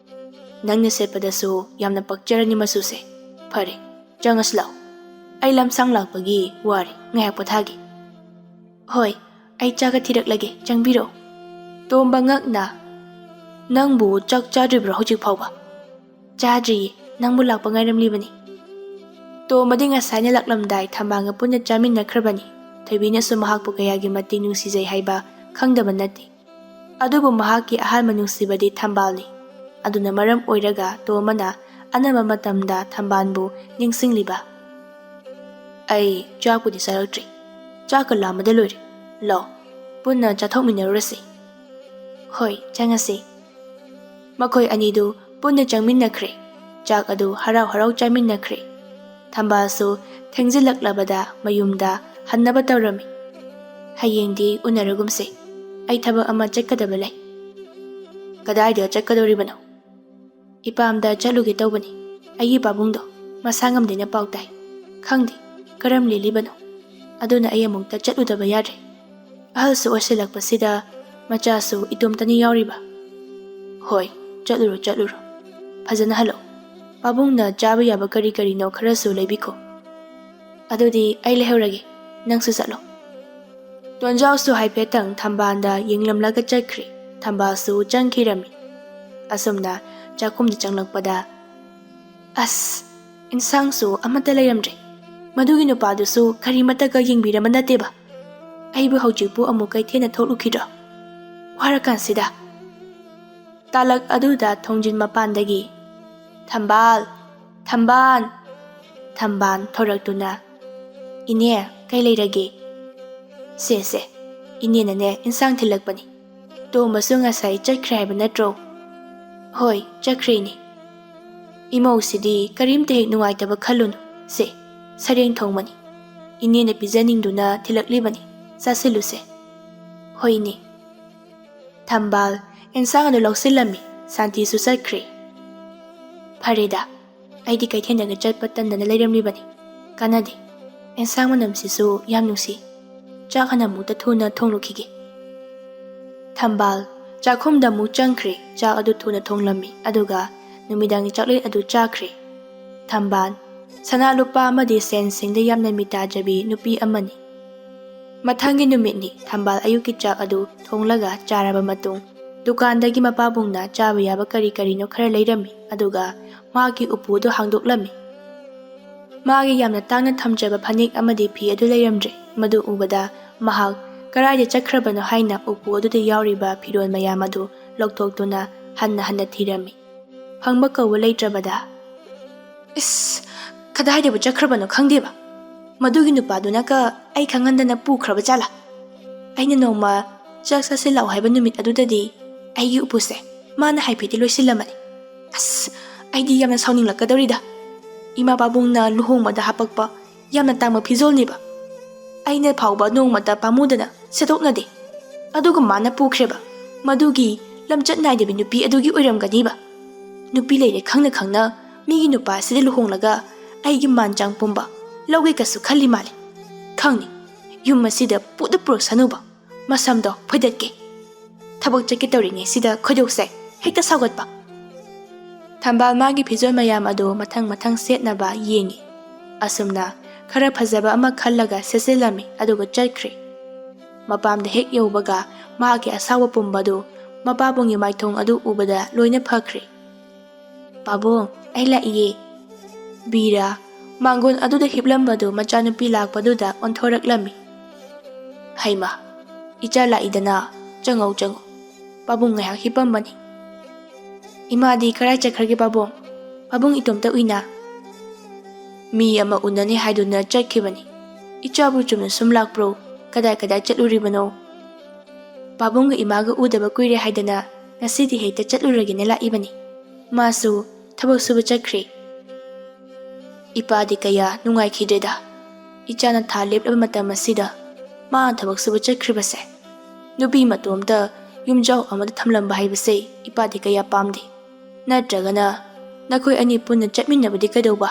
"ꯅꯪꯅ ꯁꯦꯠꯄꯗꯁꯨ ꯌꯥꯝꯅ ꯄꯛꯆꯔꯅꯤ ꯃꯆꯨꯁꯦ꯫ ꯐꯔꯦ, ꯆꯪꯉꯁꯤ ꯂꯥꯛꯑꯣ꯫ ꯑꯩ ꯂꯝꯁꯥꯡ ꯂꯥꯛꯄꯒꯤ ꯋꯥꯔꯦ, ꯉꯥꯏꯍꯥꯛ ꯄꯣꯊꯥꯒꯦ꯫" "ꯍꯣꯏ, ꯑꯩ ꯆꯥꯒ ꯊꯤꯔꯛꯂꯒꯦ, ꯆꯪꯕꯤꯔꯛꯑꯣ꯫" ꯇꯣꯝꯕ ꯉꯛꯅ, "ꯅꯪꯕꯨ ꯆꯥꯛ ꯆꯥꯗ꯭ꯔꯤꯕ꯭ꯔꯣ ꯍꯧꯖꯤꯛ ꯐꯥꯎꯕ?" "ꯆꯥꯗ꯭ꯔꯤꯌꯦ, ꯅꯪꯕꯨ ꯂꯥꯛꯄ ꯉꯥꯏꯔꯝꯂꯤꯕꯅꯤ꯫" ꯇꯣꯝꯕꯗꯤ ꯉꯁꯥꯏꯅ ꯂꯥꯛꯂꯝꯗꯥꯏ ꯊꯝꯕꯥꯜꯒ ꯄꯨꯟꯅ ꯆꯥꯃꯤꯟꯅꯈ꯭ꯔꯕꯅꯤ꯫ ꯊꯣꯏꯕꯤꯅꯁꯨ ꯃꯍꯥꯛꯄꯨ ꯀꯌꯥꯒꯤ ꯃꯇꯤꯛ ꯅꯨꯡꯁꯤꯖꯩ ꯍꯥꯏꯕ ꯈꯪꯗꯕ ꯅꯠꯇꯦ꯫ ꯑꯗꯨꯕꯨ ꯃꯍꯥꯛꯀꯤ ꯑꯍꯥꯟꯕ ꯅꯨꯡꯁꯤꯕꯗꯤ ꯊꯝꯕꯥꯜꯅꯤ꯫ ꯑꯗꯨꯅ ꯃꯔꯝ ꯑꯣꯏꯔꯒ ꯇꯣꯝꯕꯅ ꯑꯅꯝꯕ ꯃꯇꯝꯗ ꯊꯝꯕꯥꯜꯕꯨ ꯅꯤꯡꯁꯤꯡꯂꯤꯕ꯫ "ꯑꯩ ꯆꯥꯛꯄꯨꯗꯤ ꯆꯥꯔꯛꯇ꯭ꯔꯤ꯫ ꯆꯥꯛꯀ ꯂꯥꯝꯕꯗ ꯂꯣꯏꯔꯦ꯫ ꯂꯥꯛꯑꯣ, ꯄꯨꯟꯅ ꯆꯥꯊꯣꯛꯃꯤꯟꯅꯔꯨꯔꯁꯤ꯫" "ꯍꯣꯏ, ꯆꯪꯉꯁꯤ꯫" ꯃꯈꯣꯏ ꯑꯅꯤꯗꯨ ꯄꯨꯟꯅ ꯆꯪꯃꯤꯟꯅꯈ꯭ꯔꯦ꯫ ꯆꯥꯛ ꯑꯗꯨ ꯍꯔꯥꯎ ꯍꯔꯥꯎ ꯆꯥꯃꯤꯟꯅꯈ꯭ꯔꯦ꯫ ꯊꯝꯕꯥꯜꯁꯨ ꯊꯦꯡꯖꯤꯜꯂꯛꯂꯕꯗ ꯃꯌꯨꯝꯗ ꯍꯟꯅꯕ ꯇꯧꯔꯝꯃꯤ꯫ "ꯍꯌꯦꯡꯗꯤ ꯎꯅꯔꯒꯨꯝꯁꯦ꯫ ꯑꯩ ꯊꯕꯛ ꯑꯃ ꯆꯠꯀꯗꯕ ꯂꯩ꯫" "ꯀꯗꯥꯏꯗ ꯆꯠꯀꯗꯧꯔꯤꯕꯅꯣ?" "ꯏꯄꯥꯝꯗ ꯆꯠꯂꯨꯒꯦ ꯇꯧꯕꯅꯤ꯫ ꯑꯩꯒꯤ ꯄꯥꯕꯨꯡꯗꯣ ꯃꯁꯥ ꯉꯝꯗꯦꯅ ꯄꯥꯎ ꯇꯥꯏ꯫ ꯈꯪꯗꯦ ꯀꯔꯝ ꯂꯦꯜꯂꯤꯕꯅꯣ꯫ ꯑꯗꯨꯅ ꯑꯩ ꯑꯃꯨꯛꯇ ꯆꯠꯂꯨꯗꯕ ꯌꯥꯗ꯭ꯔꯦ꯫ ꯑꯍꯜꯁꯨ ꯑꯣꯏꯁꯤꯜꯂꯛꯄꯁꯤꯗ ꯃꯆꯥꯁꯨ ꯏꯇꯣꯝꯇꯅꯤ ꯌꯥꯎꯔꯤꯕ꯫" "ꯍꯣꯏ, ꯆꯠꯂꯨꯔꯣ, ꯆꯠꯂꯨꯔꯣ꯫ ꯐꯖꯅ ꯍꯜꯂꯛꯑꯣ꯫ ꯄꯥꯕꯨꯡꯅ ꯆꯥꯕ ꯌꯥꯕ ꯀꯔꯤ ꯀꯔꯤꯅꯣ ꯈꯔꯁꯨ ꯂꯩꯕꯤꯈꯣ꯫ ꯑꯗꯨꯗꯤ ꯑꯩ ꯂꯩꯍꯧꯔꯒꯦ, ꯅꯪꯁꯨ ꯆꯠꯂꯣ꯫" ꯇꯣꯟꯖꯥꯎꯁꯨ ꯍꯥꯏꯐꯦꯠꯇꯪ ꯊꯝꯕꯥꯜꯗ ꯌꯦꯡꯂꯝꯂꯒ ꯆꯠꯈ꯭ꯔꯦ꯫ ꯊꯝꯕꯥꯜꯁꯨ ꯆꯪꯈꯤꯔꯝꯃꯤ꯫ ꯑꯁꯨꯝꯅ ꯆꯥꯛꯈꯨꯝꯗ ꯆꯪꯂꯛꯄꯗ, "ꯑꯁ, ꯏꯟꯁꯥꯡꯁꯨ ꯑꯃꯠꯇ ꯂꯩꯔꯝꯗ꯭ꯔꯦ꯫ ꯃꯗꯨꯒꯤ ꯅꯨꯄꯥꯗꯨꯁꯨ ꯀꯔꯤꯃꯠꯇꯒ ꯌꯦꯡꯕꯤꯔꯝꯕ ꯅꯠꯇꯦꯕ꯫ ꯑꯩꯕꯨ ꯍꯧꯖꯤꯛꯄꯨ ꯑꯃꯨꯛ ꯀꯩꯊꯦꯜꯗ ꯊꯣꯛꯂꯨꯈꯤꯗ꯭ꯔꯣ? ꯋꯥꯔꯀꯥꯟꯁꯤꯗ꯫" ꯇꯥꯂꯛ ꯑꯗꯨꯗ ꯊꯣꯡꯖꯤꯟ ꯃꯄꯥꯟꯗꯒꯤ, "ꯊꯝꯕꯥꯜ! ꯊꯝꯕꯥꯜ!" ꯊꯝꯕꯥꯜ ꯊꯣꯔꯛꯇꯨꯅ, "ꯏꯅꯦ, ꯀꯩ ꯂꯩꯔꯒꯦ?" "ꯁꯦ, ꯁꯦ, ꯏꯅꯦꯅꯅꯦ ꯏꯟꯁꯥꯡ ꯊꯤꯜꯂꯛꯄꯅꯤ꯫ ꯇꯣꯝꯕꯁꯨ ꯉꯁꯥꯏ ꯆꯠꯈ꯭ꯔꯦ ꯍꯥꯏꯕ ꯅꯠꯇ꯭ꯔꯣ?" "ꯍꯣꯏ, ꯆꯠꯈ꯭ꯔꯦ, ꯏꯅꯦ꯫" "ꯏꯃꯧꯁꯤꯗꯤ ꯀꯔꯤꯝꯇ ꯍꯦꯛ ꯅꯨꯡꯉꯥꯏꯇꯕ ꯈꯜꯂꯨꯅꯨ꯫ ꯁꯦ, ꯁꯔꯦꯡ ꯊꯣꯡꯕꯅꯤ꯫ ꯏꯅꯦꯅ ꯄꯤꯖꯅꯤꯡꯗꯨꯅ ꯊꯤꯜꯂꯛꯂꯤꯕꯅꯤ꯫ ꯆꯥꯁꯤꯜꯂꯨꯁꯦ꯫" "ꯍꯣꯏ, ꯏꯅꯦ꯫" ꯊꯝꯕꯥꯜ ꯏꯟꯁꯥꯡ ꯑꯗꯨ ꯂꯧꯁꯤꯜꯂꯝꯃꯤ꯫ ꯁꯥꯟꯇꯤꯁꯨ ꯆꯠꯈ꯭ꯔꯦ꯫ "ꯐꯔꯦꯗ, ꯑꯩꯗꯤ ꯀꯩꯊꯦꯜꯗꯒ ꯆꯠꯄ ꯇꯟꯗꯅ ꯂꯩꯔꯝꯂꯤꯕꯅꯤ꯫ ꯀꯥꯟꯅꯗꯦ꯫ ꯑꯦꯟꯁꯥꯡ ꯃꯅꯝꯁꯤꯁꯨ ꯌꯥꯝ ꯅꯨꯡꯁꯤ꯫ ꯆꯥꯛ ꯍꯥꯟꯅ ꯑꯃꯨꯛꯇ ꯊꯨꯅ ꯊꯣꯡꯂꯨꯈꯤꯒꯦ꯫ ꯊꯝꯕꯥꯜ ꯆꯥꯛꯈꯨꯝꯗ ꯑꯃꯨꯛ ꯆꯪꯈ꯭ꯔꯦ꯫ ꯆꯥꯛ ꯑꯗꯨ ꯊꯨꯅ ꯊꯣꯡꯂꯝꯃꯤ, ꯑꯗꯨꯒ ꯅꯨꯃꯤꯗꯥꯡꯒꯤ ꯆꯥꯛꯂꯦꯟ ꯑꯗꯨ ꯆꯥꯈ꯭ꯔꯦ꯫ ꯊꯝꯕꯥꯜ ꯁꯅꯥ ꯂꯨꯄꯥ ꯑꯃꯗꯤ ꯁꯦꯟ ꯁꯤꯡꯗ ꯌꯥꯝꯅ ꯃꯤꯇꯥꯖꯕꯤ ꯅꯨꯄꯤ ꯑꯃꯅꯤ꯫ ꯃꯊꯪꯒꯤ ꯅꯨꯃꯤꯠꯅꯤ꯫ ꯊꯝꯕꯥꯜ ꯑꯌꯨꯛꯀꯤ ꯆꯥꯛ ꯑꯗꯨ ꯊꯣꯡꯂꯒ ꯆꯥꯔꯕ ꯃꯇꯨꯡ, ꯗꯨꯀꯥꯟꯗꯒꯤ ꯃꯄꯥꯕꯨꯡꯅ ꯆꯥꯕ ꯌꯥꯕ ꯀꯔꯤ ꯀꯔꯤꯅꯣ ꯈꯔ ꯂꯩꯔꯝꯃꯤ, ꯑꯗꯨꯒ ꯃꯥꯒꯤ ꯎꯄꯨ ꯑꯗꯨ ꯍꯥꯡꯗꯣꯛꯂꯝꯃꯤ꯫ ꯃꯥꯒꯤ ꯌꯥꯝꯅ ꯇꯥꯡꯅ ꯊꯝꯖꯕ ꯐꯅꯦꯛ ꯑꯃꯗꯤ ꯐꯤ ꯑꯗꯨ ꯂꯩꯔꯝꯗ꯭ꯔꯦ꯫ ꯃꯗꯨ ꯎꯕꯗ ꯃꯍꯥꯛ ꯀꯔꯥꯏꯗ ꯆꯠꯈ꯭ꯔꯕꯅꯣ ꯍꯥꯏꯅ ꯎꯄꯨ ꯑꯗꯨꯗ ꯌꯥꯎꯔꯤꯕ ꯐꯤꯔꯣꯜ ꯃꯌꯥꯝ ꯑꯗꯨ ꯂꯧꯊꯣꯛꯇꯨꯅ ꯍꯟꯅ ꯍꯟꯅ ꯊꯤꯔꯝꯃꯤ꯫ ꯐꯪꯕ ꯀꯧꯕ ꯂꯩꯇ꯭ꯔꯕꯗ, "ꯏꯁ, ꯀꯗꯥꯏꯗꯕꯨ ꯆꯠꯈ꯭ꯔꯕꯅꯣ ꯈꯪꯗꯦꯕ꯫ ꯃꯗꯨꯒꯤ ꯅꯨꯄꯥꯗꯨꯅꯒ ꯑꯩ ꯈꯪꯍꯟꯗꯅ ꯄꯨꯈ꯭ꯔꯕ ꯖꯥꯠꯂꯥ? ꯑꯩꯅ ꯅꯣꯡꯃ ꯆꯥꯛ ꯆꯥꯁꯤꯜꯂꯛꯑꯣ ꯍꯥꯏꯕ ꯅꯨꯃꯤꯠ ꯑꯗꯨꯗꯗꯤ ꯑꯩꯒꯤ ꯎꯄꯨꯁꯦ ꯃꯥꯅ ꯍꯥꯏꯐꯦꯠꯇꯤ ꯂꯣꯏꯁꯤꯜꯂꯝꯃꯅꯤ꯫ ꯑꯁ, ꯑꯩꯗꯤ ꯌꯥꯝꯅ ꯁꯥꯎꯅꯤꯡꯂꯛꯀꯗꯧꯔꯤꯗ꯫ ꯏꯃꯥ ꯄꯥꯕꯨꯡꯅ ꯂꯨꯍꯣꯡꯕꯗ ꯍꯥꯞꯄꯛꯄ ꯌꯥꯝꯅ ꯇꯥꯡꯕ ꯐꯤꯖꯣꯜꯅꯦꯕ꯫ ꯑꯩꯅ ꯐꯥꯎꯕ ꯅꯣꯡꯃꯇ ꯄꯥꯝꯃꯨꯗꯅ ꯁꯦꯠꯇꯣꯛꯅꯗꯦ꯫ ꯑꯗꯨꯒ ꯃꯥꯅ ꯄꯨꯈ꯭ꯔꯦꯕ꯫ ꯃꯗꯨꯒꯤ ꯂꯝꯆꯠ ꯅꯥꯏꯗꯕꯤ ꯅꯨꯄꯤ ꯑꯗꯨꯒꯤ ꯑꯣꯏꯔꯝꯒꯅꯤꯕ꯫ ꯅꯨꯄꯤ ꯂꯩꯔꯦ ꯈꯪꯅ ꯈꯪꯅ ꯃꯤꯒꯤ ꯅꯨꯄꯥꯁꯤꯗ ꯂꯨꯍꯣꯡꯂꯒ ꯑꯩꯒꯤ ꯃꯥꯟ ꯆꯥꯡ ꯄꯨꯝꯕ ꯂꯧꯒꯦ ꯀꯁꯨ ꯈꯜꯂꯤ ꯃꯥꯜꯂꯦ꯫ ꯈꯪꯅꯤ, ꯌꯨꯝ ꯑꯁꯤꯗ ꯄꯨꯗ ꯄꯨꯔꯛꯁꯅꯨꯕ꯫ ꯃꯁꯝꯗꯣ ꯐꯣꯏꯗꯠꯀꯦ꯫ ꯊꯕꯛ ꯆꯠꯀꯦ ꯇꯧꯔꯤꯉꯩꯁꯤꯗ ꯈꯣꯏꯗꯧꯁꯦ ꯍꯦꯛꯇ ꯁꯥꯎꯒꯠꯄ꯫" ꯊꯝꯕꯥꯜ ꯃꯥꯒꯤ ꯐꯤꯖꯣꯜ ꯃꯌꯥꯝ ꯑꯗꯨ ꯃꯊꯪ ꯃꯊꯪ ꯁꯦꯠꯅꯕ ꯌꯦꯡꯉꯤ꯫ ꯑꯁꯨꯝꯅ ꯈꯔ ꯐꯖꯕ ꯑꯃ ꯈꯜꯂꯒ ꯁꯦꯠꯆꯤꯜꯂꯝꯃꯤ, ꯑꯗꯨꯒ ꯆꯠꯈ꯭ꯔꯦ꯫ ꯃꯄꯥꯝꯗ ꯍꯦꯛ ꯌꯧꯕꯒ ꯃꯍꯥꯛꯀꯤ ꯑꯁꯥꯎꯕ ꯄꯨꯝꯕꯗꯨ ꯃꯄꯥꯕꯨꯡꯒꯤ ꯃꯥꯏꯊꯣꯡ ꯑꯗꯨ ꯎꯕꯗ ꯂꯣꯏꯅ ꯐꯈ꯭ꯔꯦ꯫ "ꯄꯥꯕꯨꯡ, ꯑꯩ ꯂꯥꯛꯏꯌꯦ꯫" ꯕꯤꯔꯥ ꯃꯥꯡꯒꯣꯟ ꯑꯗꯨꯗ ꯍꯤꯞꯂꯝꯕꯗꯨ ꯃꯆꯥꯅꯨꯄꯤ ꯂꯥꯛꯄꯗꯨꯗ ꯑꯣꯟꯊꯣꯔꯛꯂꯝꯃꯤ꯫ "ꯍꯩꯃꯥ, ꯏꯆꯥ ꯂꯥꯛꯏꯗꯅ, ꯆꯪꯉꯧ ꯆꯪꯉꯧ꯫" ꯄꯥꯕꯨꯡ ꯉꯥꯏꯍꯥꯛ ꯍꯤꯞꯄꯝꯕꯅꯤ꯫ "ꯏꯃꯥꯗꯤ ꯀꯔꯥꯏ ꯆꯠꯈ꯭ꯔꯒꯦ ꯄꯥꯕꯨꯡ? ꯄꯥꯕꯨꯡ ꯏꯇꯣꯝꯇ ꯎꯏꯅ?" "ꯃꯤ ꯑꯃ ꯎꯅꯅꯤ ꯍꯥꯏꯗꯨꯅ ꯆꯠꯈꯤꯕꯅꯤ꯫ ꯏꯆꯥꯕꯨ ꯆꯨꯝꯅ ꯁꯨꯝ ꯂꯥꯛꯄ꯭ꯔꯣ? ꯀꯗꯥꯏ ꯀꯗꯥꯏ ꯆꯠꯂꯨꯔꯤꯕꯅꯣ?" "ꯄꯥꯕꯨꯡꯒ ꯏꯃꯥꯒ ꯎꯗꯕ ꯀꯨꯏꯔꯦ ꯍꯥꯏꯗꯅ ꯉꯁꯤꯗꯤ ꯍꯦꯛꯇ ꯆꯠꯂꯨꯔꯒꯦꯅ ꯂꯥꯛꯏꯕꯅꯤ꯫ ꯃꯥꯁꯨ ꯊꯕꯛ ꯁꯨꯕ ꯆꯠꯈ꯭ꯔꯦ꯫" "ꯏꯄꯥꯗꯤ ꯀꯌꯥ ꯅꯨꯡꯉꯥꯏꯈꯤꯗ꯭ꯔꯦꯗ꯫ ꯏꯆꯥꯅ ꯊꯥ ꯂꯦꯞꯂꯕ ꯃꯇꯝ ꯑꯁꯤꯗ ꯃꯥ ꯊꯕꯛ ꯁꯨꯕ ꯆꯠꯈ꯭ꯔꯤꯕꯁꯦ꯫ ꯅꯨꯄꯤ ꯃꯇꯣꯝꯇ ꯌꯨꯝꯖꯥꯎ ꯑꯃꯗ ꯊꯝꯂꯝꯕ ꯍꯥꯏꯕꯁꯦ ꯏꯄꯥꯗꯤ ꯀꯌꯥ ꯄꯥꯝꯗꯦ꯫ ꯅꯠꯇ꯭ꯔꯒꯅ ꯅꯈꯣꯏ ꯑꯅꯤ ꯄꯨꯟꯅ ꯆꯠꯃꯤꯟꯅꯕꯗꯤ ꯀꯩꯗꯧꯕ?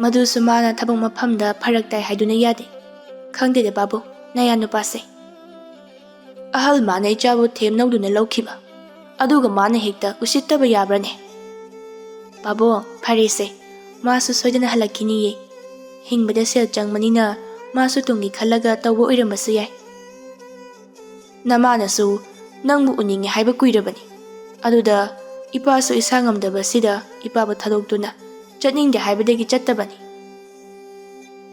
ꯃꯗꯨꯁꯨ ꯃꯥꯅ ꯊꯕꯛ ꯃꯐꯝꯗ ꯐꯔꯛ ꯇꯥꯏ ꯍꯥꯏꯗꯨꯅ ꯌꯥꯗꯦ꯫ ꯈꯪꯗꯦꯗ ꯄꯥꯕꯨꯡ, ꯅꯌꯥ ꯅꯨꯄꯥꯁꯦ꯫ ꯑꯍꯜ ꯃꯥꯅ ꯏꯆꯥꯕꯨ ꯊꯦꯝꯅꯧꯗꯨꯅ ꯂꯧꯈꯤꯕ, ꯑꯗꯨꯒ ꯃꯥꯅ ꯍꯦꯛꯇ ꯎꯁꯤꯠꯇꯕ ꯌꯥꯕ꯭ꯔꯅꯦ? ꯄꯥꯕꯨꯡ, ꯐꯔꯦꯁꯦ, ꯃꯥꯁꯨ ꯁꯣꯏꯗꯅ ꯍꯜꯂꯛꯈꯤꯅꯤꯌꯦ꯫ ꯍꯤꯡꯕꯗ ꯁꯦꯜ ꯆꯪꯕꯅꯤꯅ ꯃꯥꯁꯨ ꯇꯨꯡꯒꯤ ꯈꯜꯂꯒ ꯇꯧꯕ ꯑꯣꯏꯔꯝꯕꯁꯨ ꯌꯥꯏ꯫ ꯅꯃꯥꯅꯁꯨ ꯅꯪꯕꯨ ꯎꯅꯤꯡꯉꯦ ꯍꯥꯏꯕ ꯀꯨꯏꯔꯕꯅꯤ꯫ ꯑꯗꯨꯗ ꯏꯄꯥꯁꯨ ꯏꯁꯥ ꯉꯝꯗꯕꯁꯤꯗ ꯏꯄꯥꯕꯨ ꯊꯥꯗꯣꯛꯇꯨꯅ ꯆꯠꯅꯤꯡꯗꯦ ꯍꯥꯏꯕꯗꯒꯤ ꯆꯠꯇꯕꯅꯤ꯫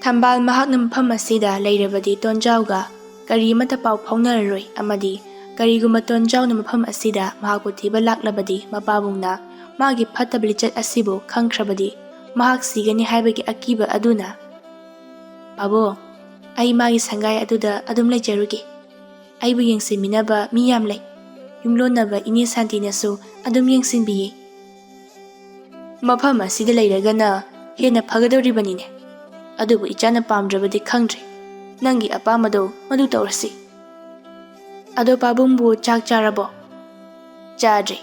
ꯊꯝꯕꯥꯜ ꯃꯍꯥꯛꯅ ꯃꯐꯝ ꯑꯁꯤꯗ ꯂꯩꯔꯕꯗꯤ ꯇꯣꯟꯖꯥꯎꯒ ꯀꯔꯤ ꯑꯃꯠꯇ ꯄꯥꯎ ꯐꯥꯎꯅꯔꯔꯣꯏ ꯑꯃꯗꯤ ꯀꯔꯤꯒꯨꯝꯕ ꯇꯣꯟꯖꯥꯎꯅ ꯃꯐꯝ ꯑꯁꯤꯗ ꯃꯍꯥꯛꯄꯨ ꯊꯤꯕ ꯂꯥꯛꯂꯕꯗꯤ ꯃꯄꯥꯕꯨꯡꯅ ꯃꯥꯒꯤ ꯐꯠꯇꯕ ꯂꯤꯆꯠ ꯑꯁꯤꯕꯨ ꯈꯪꯈ꯭ꯔꯕꯗꯤ ꯃꯍꯥꯛ ꯁꯤꯒꯅꯤ ꯍꯥꯏꯕꯒꯤ ꯑꯀꯤꯕ ꯑꯗꯨꯅ꯫ "ꯄꯥꯕꯨꯡ, ꯑꯩ ꯃꯥꯒꯤ ꯁꯪꯒꯥꯏ ꯑꯗꯨꯗ ꯑꯗꯨꯝ ꯂꯩꯖꯔꯨꯒꯦ꯫ ꯑꯩꯕꯨ ꯌꯦꯡꯁꯤꯟꯕꯤꯅꯕ ꯃꯤ ꯌꯥꯝ ꯂꯩ꯫ ꯌꯨꯝꯂꯣꯟꯅꯕ ꯏꯅꯦ ꯁꯥꯟꯇꯤꯅꯁꯨ ꯑꯗꯨꯝ ꯌꯦꯡꯁꯤꯟꯕꯤꯌꯦ꯫ ꯃꯐꯝ ꯑꯁꯤꯗ ꯂꯩꯔꯒꯅ ꯍꯦꯟꯅ ꯐꯒꯗꯧꯔꯤꯕꯅꯤꯅꯦ꯫ ꯑꯗꯨꯕꯨ ꯏꯆꯥꯅ ꯄꯥꯝꯗ꯭ꯔꯕꯗꯤ ꯈꯪꯗ꯭ꯔꯦ꯫ ꯅꯪꯒꯤ ꯑꯄꯥꯝꯕꯗꯣ ꯃꯗꯨ ꯇꯧꯔꯁꯤ꯫ ꯑꯗꯣ ꯄꯥꯕꯨꯡꯕꯨ ꯆꯥꯛ ꯆꯥꯔꯕꯣ?" "ꯆꯥꯗ꯭ꯔꯤ꯫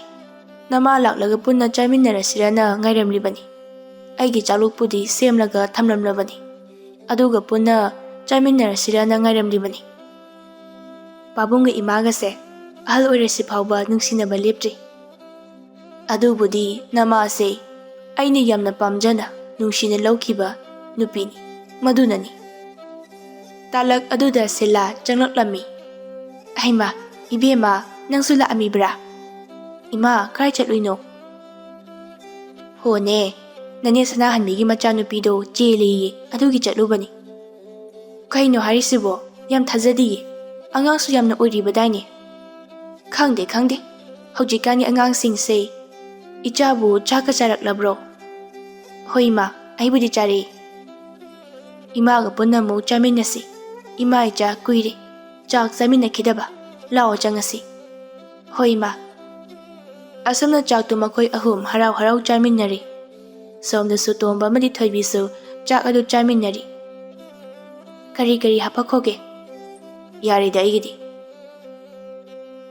ꯅꯃꯥ ꯂꯥꯛꯂꯒ ꯄꯨꯟꯅ ꯆꯥꯃꯤꯟꯅꯔꯁꯤꯔꯅ ꯉꯥꯏꯔꯝꯂꯤꯕꯅꯤ꯫ ꯑꯩꯒꯤ ꯆꯥꯂꯨꯛꯄꯨꯗꯤ ꯁꯦꯝꯂꯒ ꯊꯝꯂꯝꯂꯕꯅꯤ꯫ ꯑꯗꯨꯒ ꯄꯨꯟꯅ ꯆꯥꯃꯤꯟꯅꯔꯁꯤꯔꯅ ꯉꯥꯏꯔꯝꯂꯤꯕꯅꯤ꯫" ꯄꯥꯕꯨꯡꯒ ꯏꯃꯥꯒꯁꯦ ꯑꯍꯜ ꯑꯣꯏꯔꯁꯤ ꯐꯥꯎꯕ ꯅꯨꯡꯁꯤꯅꯕ ꯂꯦꯞꯇ꯭ꯔꯤ꯫ "ꯑꯗꯨꯕꯨꯗꯤ ꯅꯃꯥꯁꯦ ꯑꯩꯅ ꯌꯥꯝꯅ ꯄꯥꯝꯖꯅ ꯅꯨꯡꯁꯤꯅ ꯂꯧꯈꯤꯕ ꯅꯨꯄꯤꯅꯤ, ꯃꯗꯨꯅꯅꯤ꯫" ꯇꯥꯂꯛ ꯑꯗꯨꯗ ꯁꯤꯂꯥ ꯆꯪꯂꯛꯂꯝꯃꯤ꯫ "ꯍꯩꯃꯥ, ꯏꯕꯦꯝꯃ, ꯅꯪꯁꯨ ꯂꯥꯛꯑꯝꯃꯤꯕ꯭ꯔꯥ? ꯏꯃꯥ, ꯀꯥꯏ ꯆꯠꯂꯨꯏꯅꯣ?" "ꯍꯣꯅꯦ, ꯅꯅꯦ ꯁꯅꯥꯍꯟꯕꯤꯒꯤ ꯃꯆꯥꯅꯨꯄꯤꯗꯣ ꯆꯦꯜꯂꯦꯌꯦ, ꯑꯗꯨꯒꯤ ꯆꯠꯂꯨꯕꯅꯤ꯫" "ꯀꯩꯅꯣ ꯍꯥꯏꯔꯤꯁꯤꯕꯣ? ꯌꯥꯝ ꯊꯥꯖꯗꯤꯌꯦ꯫ ꯑꯉꯥꯡꯁꯨ ꯌꯥꯝꯅ ꯑꯣꯏꯔꯤꯕꯗꯥꯏꯅꯦ?" "ꯈꯪꯗꯦ, ꯈꯪꯗꯦ꯫ ꯍꯧꯖꯤꯛꯀꯥꯟꯒꯤ ꯑꯉꯥꯡꯁꯤꯡꯁꯦ꯫ ꯏꯆꯥꯕꯨ ꯆꯥꯛꯀ ꯆꯥꯔꯛꯂꯕ꯭ꯔꯣ?" "ꯍꯣꯏ, ꯏꯃꯥ, ꯑꯩꯕꯨꯗꯤ ꯆꯥꯔꯛꯏ꯫" "ꯏꯃꯥꯒ ꯄꯨꯟꯅ ꯑꯃꯨꯛ ꯆꯥꯃꯤꯟꯅꯁꯤ꯫ ꯏꯃꯥ ꯏꯆꯥ ꯀꯨꯏꯔꯦ ꯆꯥꯛ ꯆꯥꯃꯤꯟꯅꯈꯤꯗꯕ꯫ ꯂꯥꯛꯑꯣ, ꯆꯪꯉꯁꯤ꯫" "ꯍꯣꯏ, ꯏꯃꯥ꯫" ꯑꯁꯨꯝꯅ ꯆꯥꯛꯇꯨ ꯃꯈꯣꯏ ꯑꯍꯨꯝ ꯍꯔꯥꯎ ꯍꯔꯥꯎ ꯆꯥꯃꯤꯟꯅꯔꯤ꯫ ꯁꯣꯝꯗꯁꯨ ꯇꯣꯝꯕ ꯑꯃꯗꯤ ꯊꯣꯏꯕꯤꯁꯨ ꯆꯥꯛ ꯑꯗꯨ ꯆꯥꯃꯤꯟꯅꯔꯤ꯫ "ꯀꯔꯤ ꯀꯔꯤ ꯍꯥꯞꯄꯛꯈꯣꯒꯦ?" "ꯌꯥꯔꯦꯗ ꯑꯩꯒꯤꯗꯤ꯫"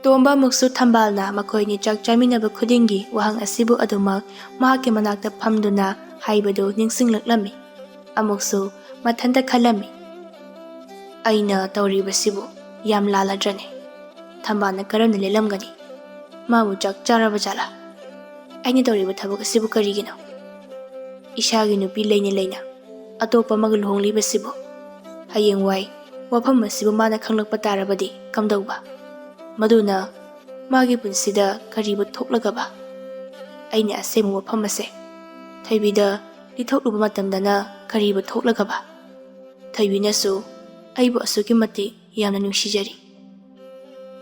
ꯇꯣꯝꯕ ꯑꯃꯨꯛꯁꯨ ꯊꯝꯕꯥꯜꯅ ꯃꯈꯣꯏꯅꯤ ꯆꯥꯛ ꯆꯥꯃꯤꯟꯅꯕ ꯈꯨꯗꯤꯡꯒꯤ ꯋꯥꯍꯪ ꯑꯁꯤꯕꯨ ꯑꯗꯨꯃꯛ ꯃꯍꯥꯛꯀꯤ ꯃꯅꯥꯛꯇ ꯐꯝꯗꯨꯅ ꯍꯥꯏꯕꯗꯨ ꯅꯤꯡꯁꯤꯡꯂꯛꯂꯝꯃꯤ꯫ ꯑꯃꯨꯛꯁꯨ ꯃꯊꯟꯇ ꯈꯜꯂꯝꯃꯤ, "ꯑꯩꯅ ꯇꯧꯔꯤꯕꯁꯤꯕꯨ ꯌꯥꯝ ꯂꯥꯜꯂꯗ꯭ꯔꯅꯦ? ꯊꯝꯕꯥꯜꯅ ꯀꯔꯝꯅ ꯂꯦꯜꯂꯝꯒꯅꯤ? ꯃꯥꯕꯨ ꯆꯥꯛ ꯆꯥꯔꯕ ꯖꯥꯠꯂꯥ? ꯑꯩꯅ ꯇꯧꯔꯤꯕ ꯊꯕꯛ ꯑꯁꯤꯕꯨ ꯀꯔꯤꯒꯤꯅꯣ? ꯏꯁꯥꯒꯤ ꯅꯨꯄꯤ ꯂꯩꯅ ꯂꯩꯅ ꯑꯇꯣꯞꯄ ꯑꯃꯒ ꯂꯨꯍꯣꯡꯂꯤꯕꯁꯤꯕꯨ? ꯍꯌꯦꯡꯋꯥꯏ ꯋꯥꯐꯝ ꯑꯁꯤꯕꯨ ꯃꯥꯅ ꯈꯪꯂꯛꯄ ꯇꯥꯔꯕꯗꯤ ꯀꯝꯗꯧꯕ? ꯃꯗꯨꯅ ꯃꯥꯒꯤ ꯄꯨꯟꯁꯤꯗ ꯀꯔꯤꯕꯨ ꯊꯣꯛꯂꯒꯕ? ꯑꯩꯅ ꯑꯁꯦꯡꯕ ꯋꯥꯐꯝ ꯑꯁꯦ ꯊꯣꯏꯕꯤꯗ ꯂꯤꯊꯣꯛꯂꯨꯕ ꯃꯇꯝꯗꯅ ꯀꯔꯤꯕꯨ ꯊꯣꯛꯂꯒꯕ? ꯊꯣꯏꯕꯤꯅꯁꯨ ꯑꯩꯕꯨ ꯑꯁꯨꯛꯀꯤ ꯃꯇꯤꯛ ꯌꯥꯝꯅ ꯅꯨꯡꯁꯤꯖꯔꯤ꯫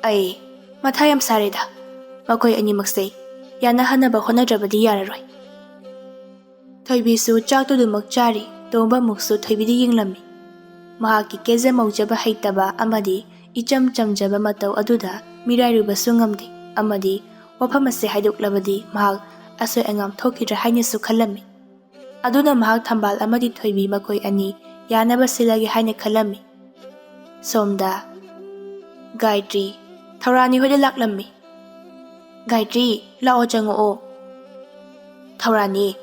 ꯑꯩ ꯃꯊꯥ ꯌꯥꯝ ꯁꯥꯔꯦꯗ꯫ ꯃꯈꯣꯏ ꯑꯅꯤꯃꯛꯁꯦ ꯌꯥꯅꯍꯟꯅꯕ ꯍꯣꯠꯅꯗ꯭ꯔꯕꯗꯤ ꯌꯥꯔꯔꯣꯏ꯫" ꯊꯣꯏꯕꯤꯁꯨ ꯆꯥꯛꯇꯨ ꯑꯗꯨꯃꯛ ꯆꯥꯔꯤ꯫ ꯇꯣꯝꯕ ꯑꯃꯨꯛꯁꯨ ꯊꯣꯏꯕꯤꯗ ꯌꯦꯡꯂꯝꯃꯤ꯫ ꯃꯍꯥꯛꯀꯤ ꯀꯦꯖ ꯃꯧꯖꯕ ꯍꯩꯇꯕ ꯑꯃꯗꯤ ꯏꯆꯝ ꯆꯝꯖꯕ ꯃꯇꯧ ꯑꯗꯨꯗ ꯃꯤꯔꯥꯏꯔꯨꯕꯁꯨ ꯉꯝꯗꯦ, ꯑꯃꯗꯤ ꯋꯥꯐꯝ ꯑꯁꯦ ꯍꯥꯏꯗꯣꯛꯂꯕꯗꯤ ꯃꯍꯥꯛ ꯑꯁꯣꯏ ꯑꯉꯥꯝ ꯊꯣꯛꯈꯤꯗ꯭ꯔꯥ ꯍꯥꯏꯅꯁꯨ ꯈꯜꯂꯝꯃꯤ꯫ ꯑꯗꯨꯅ ꯃꯍꯥꯛ ꯊꯝꯕꯥꯜ ꯑꯃꯗꯤ ꯊꯣꯏꯕꯤ ꯃꯈꯣꯏ ꯑꯅꯤ ꯌꯥꯅꯕ ꯁꯤꯜꯂꯒꯦ ꯍꯥꯏꯅ ꯈꯜꯂꯝꯃꯤ꯫ ꯁꯣꯝꯗ ꯒꯥꯌꯇ꯭ꯔꯤ ꯊꯧꯔꯥꯅꯤ ꯍꯣꯏꯗ ꯂꯥꯛꯂꯝꯃꯤ꯫ "ꯒꯥꯌꯇ꯭ꯔꯤ, ꯂꯥꯛꯑꯣ, ꯆꯪꯉꯛꯑꯣ꯫" "ꯊꯧꯔꯥꯅꯤ,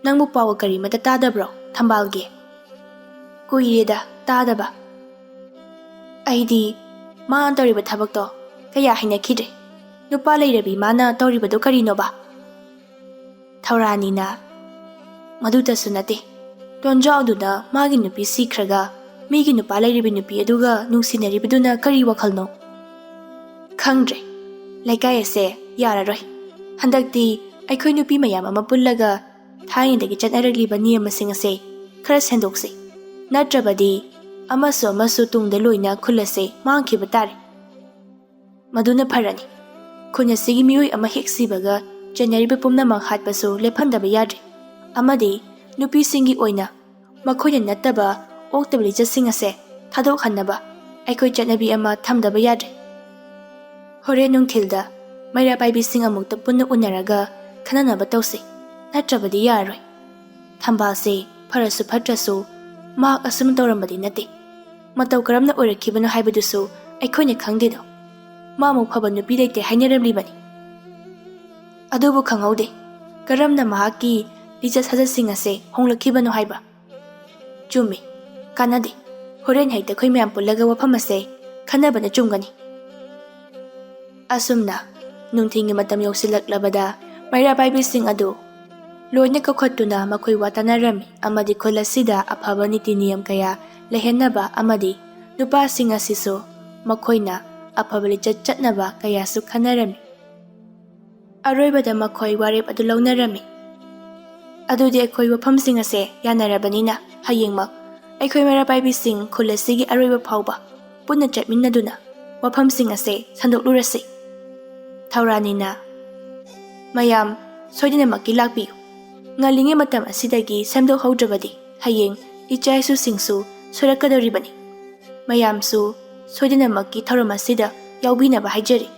ꯅꯪꯕꯨ ꯄꯥꯎꯒ ꯀꯔꯤꯃꯠꯇ ꯇꯥꯗꯕ꯭ꯔꯣ ꯊꯝꯕꯥꯜꯒꯤ?" "ꯀꯨꯏꯔꯦꯗ ꯇꯥꯗꯕ꯫ ꯑꯩꯗꯤ ꯃꯥꯅ ꯇꯧꯔꯤꯕ ꯊꯕꯛꯇꯣ ꯀꯌꯥ ꯍꯩꯅꯈꯤꯗ꯭ꯔꯦ꯫ ꯅꯨꯄꯥ ꯂꯩꯔꯕꯤ ꯃꯥꯅ ꯇꯧꯔꯤꯕꯗꯣ ꯀꯔꯤꯅꯣꯕ?" ꯊꯧꯔꯥꯅꯤꯅ, "ꯃꯗꯨꯇꯁꯨ ꯅꯠꯇꯦ, ꯇꯣꯟꯖꯥꯎꯗꯨꯅ ꯃꯥꯒꯤ ꯅꯨꯄꯤ ꯁꯤꯈ꯭ꯔꯒ ꯃꯤꯒꯤ ꯅꯨꯄꯥ ꯂꯩꯔꯤꯕꯤ ꯅꯨꯄꯤ ꯑꯗꯨꯒ ꯅꯨꯡꯁꯤꯅꯔꯤꯕꯗꯨꯅ ꯀꯔꯤ ꯋꯥꯈꯜꯅꯣ? ꯈꯪꯗ꯭ꯔꯦ, ꯂꯩꯀꯥꯏ ꯑꯁꯦ ꯌꯥꯔꯔꯣꯏ꯫ ꯍꯟꯗꯛꯇꯤ ꯑꯩꯈꯣꯏ ꯅꯨꯄꯤ ꯃꯌꯥꯝ ꯑꯃ ꯄꯨꯜꯂꯒ ꯊꯥꯏꯅꯗꯒꯤ ꯆꯠꯅꯔꯛꯂꯤꯕ ꯅꯤꯌꯝꯁꯤꯡ ꯑꯁꯦ ꯈꯔ ꯁꯦꯝꯗꯣꯛꯁꯤ꯫ ꯅꯠꯇ꯭ꯔꯕꯗꯤ ꯑꯃꯁꯨ ꯑꯃꯁꯨ ꯇꯨꯡꯗ ꯂꯣꯏꯅ ꯈꯨꯜ ꯑꯁꯦ ꯃꯥꯡꯈꯤꯕ ꯇꯥꯔꯦ꯫ ꯃꯗꯨꯅ ꯐꯔꯅꯤ꯫ ꯈꯨꯟ ꯑꯁꯤꯒꯤ ꯃꯤꯑꯣꯏ ꯑꯃ ꯍꯦꯛ ꯁꯤꯕꯒ ꯆꯦꯟꯅꯔꯤꯕ ꯄꯨꯝꯅꯃꯛ ꯍꯥꯠꯄꯁꯨ ꯂꯦꯞꯍꯟꯗꯕ ꯌꯥꯗ꯭ꯔꯦ꯫ ꯑꯃꯗꯤ ꯅꯨꯄꯤꯁꯤꯡꯒꯤ ꯑꯣꯏꯅ ꯃꯈꯣꯏꯅ ꯅꯠꯇꯕ ꯑꯣꯛꯇꯕ ꯂꯤꯆꯠꯁꯤꯡ ꯑꯁꯦ ꯊꯥꯗꯣꯛꯍꯟꯅꯕ ꯑꯩꯈꯣꯏ ꯆꯠꯅꯕꯤ ꯑꯃ ꯊꯝꯗꯕ ꯌꯥꯗ꯭ꯔꯦ꯫ ꯍꯣꯔꯦꯟ ꯅꯨꯡꯊꯤꯜꯗ ꯃꯩꯔꯥ ꯄꯥꯏꯕꯤꯁꯤꯡ ꯑꯃꯨꯛꯇ ꯄꯨꯟꯅ ꯎꯅꯔꯒ ꯈꯟꯅꯅꯕ ꯇꯧꯁꯤ꯫ ꯅꯠꯇ꯭ꯔꯕꯗꯤ ꯌꯥꯔꯔꯣꯏ꯫ ꯊꯝꯕꯥꯜꯁꯦ ꯐꯔꯁꯨ ꯐꯠꯇ꯭ꯔꯁꯨ ꯃꯍꯥꯛ ꯑꯁꯨꯝ ꯇꯧꯔꯝꯕꯗꯤ ꯅꯠꯇꯦ꯫ ꯃꯇꯧ ꯀꯔꯝꯅ ꯑꯣꯏꯔꯛꯈꯤꯕꯅꯣ ꯍꯥꯏꯕꯗꯨꯁꯨ ꯑꯩꯈꯣꯏꯅ ꯈꯪꯗꯦꯗꯣ꯫ ꯃꯥꯃꯨꯛ ꯐꯕ ꯅꯨꯄꯤ ꯂꯩꯇꯦ ꯍꯥꯏꯅꯔꯝꯂꯤꯕꯅꯤ꯫ ꯑꯗꯨꯕꯨ ꯈꯪꯍꯧꯗꯦ, ꯀꯔꯝꯅ ꯃꯍꯥꯛꯀꯤ ꯂꯤꯆꯠ ꯁꯥꯖꯠꯁꯤꯡ ꯑꯁꯦ ꯍꯣꯡꯂꯛꯈꯤꯕꯅꯣ ꯍꯥꯏꯕ꯫ ꯆꯨꯝꯃꯤ, ꯀꯥꯟꯅꯗꯦ꯫ ꯍꯣꯔꯦꯟ ꯍꯦꯛꯇ ꯑꯩꯈꯣꯏ ꯃꯌꯥꯝ ꯄꯨꯜꯂꯒ ꯋꯥꯐꯝ ꯑꯁꯦ ꯈꯟꯅꯕꯅ ꯆꯨꯝꯒꯅꯤ꯫ ꯑꯁꯨꯝꯅ ꯅꯨꯡꯊꯤꯜꯒꯤ ꯃꯇꯝ ꯌꯧꯁꯤꯜꯂꯛꯂꯕꯗ ꯃꯩꯔꯥ ꯄꯥꯏꯕꯤꯁꯤꯡ ꯑꯗꯨ ꯂꯣꯏꯅ ꯀꯧꯈꯠꯇꯨꯅ ꯃꯈꯣꯏ ꯋꯥ ꯇꯥꯅꯔꯝꯃꯤ ꯑꯃꯗꯤ ꯈꯨꯜ ꯑꯁꯤꯗ ꯑꯐꯕ ꯅꯤꯇꯤ ꯅꯤꯌꯝ ꯀꯌꯥ ꯂꯩꯍꯟꯅꯕ ꯑꯃꯗꯤ ꯅꯨꯄꯥꯁꯤꯡ ꯑꯁꯤꯁꯨ ꯃꯈꯣꯏꯅ ꯑꯐꯕ ꯂꯤꯆꯠ ꯆꯠꯅꯕ ꯀꯌꯥꯁꯨ ꯈꯟꯅꯔꯝꯃꯤ꯫ ꯑꯔꯣꯏꯕꯗ ꯃꯈꯣꯏ ꯋꯥꯔꯦꯞ ꯑꯗꯨ ꯂꯧꯅꯔꯝꯃꯤ꯫ "ꯑꯗꯨꯗꯤ ꯑꯩꯈꯣꯏ ꯋꯥꯐꯝꯁꯤꯡ ꯑꯁꯦ ꯌꯥꯅꯔꯕꯅꯤꯅ ꯍꯌꯦꯡꯃꯛ ꯑꯩꯈꯣꯏ ꯃꯩꯔꯥ ꯄꯥꯏꯕꯤꯁꯤꯡ ꯈꯨꯜ ꯑꯁꯤꯒꯤ ꯑꯔꯣꯏꯕ ꯐꯥꯎꯕ ꯄꯨꯟꯅ ꯆꯠꯃꯤꯟꯅꯗꯨꯅ ꯋꯥꯐꯝꯁꯤꯡ ꯑꯁꯦ ꯁꯟꯗꯣꯛꯂꯨꯔꯁꯤ꯫" ꯊꯧꯔꯥꯅꯤꯅ, "ꯃꯌꯥꯝ ꯁꯣꯏꯗꯅꯃꯛꯀꯤ ꯂꯥꯛꯄꯤꯌꯨ꯫ ꯉꯜꯂꯤꯉꯩ ꯃꯇꯝ ꯑꯁꯤꯗꯒꯤ ꯁꯦꯝꯗꯣꯛꯍꯧꯗ꯭ꯔꯕꯗꯤ ꯍꯌꯦꯡ ꯏꯆꯥ ꯏꯁꯨꯁꯤꯡꯁꯨ ꯁꯣꯏꯔꯛꯀꯗꯧꯔꯤꯕꯅꯤ꯫ ꯃꯌꯥꯝꯁꯨ ꯁꯣꯏꯗꯅꯃꯛꯀꯤ ꯊꯧꯔꯝ ꯑꯁꯤꯗ ꯌꯥꯎꯕꯤꯅꯕ ꯍꯥꯏꯖꯔꯤ꯫"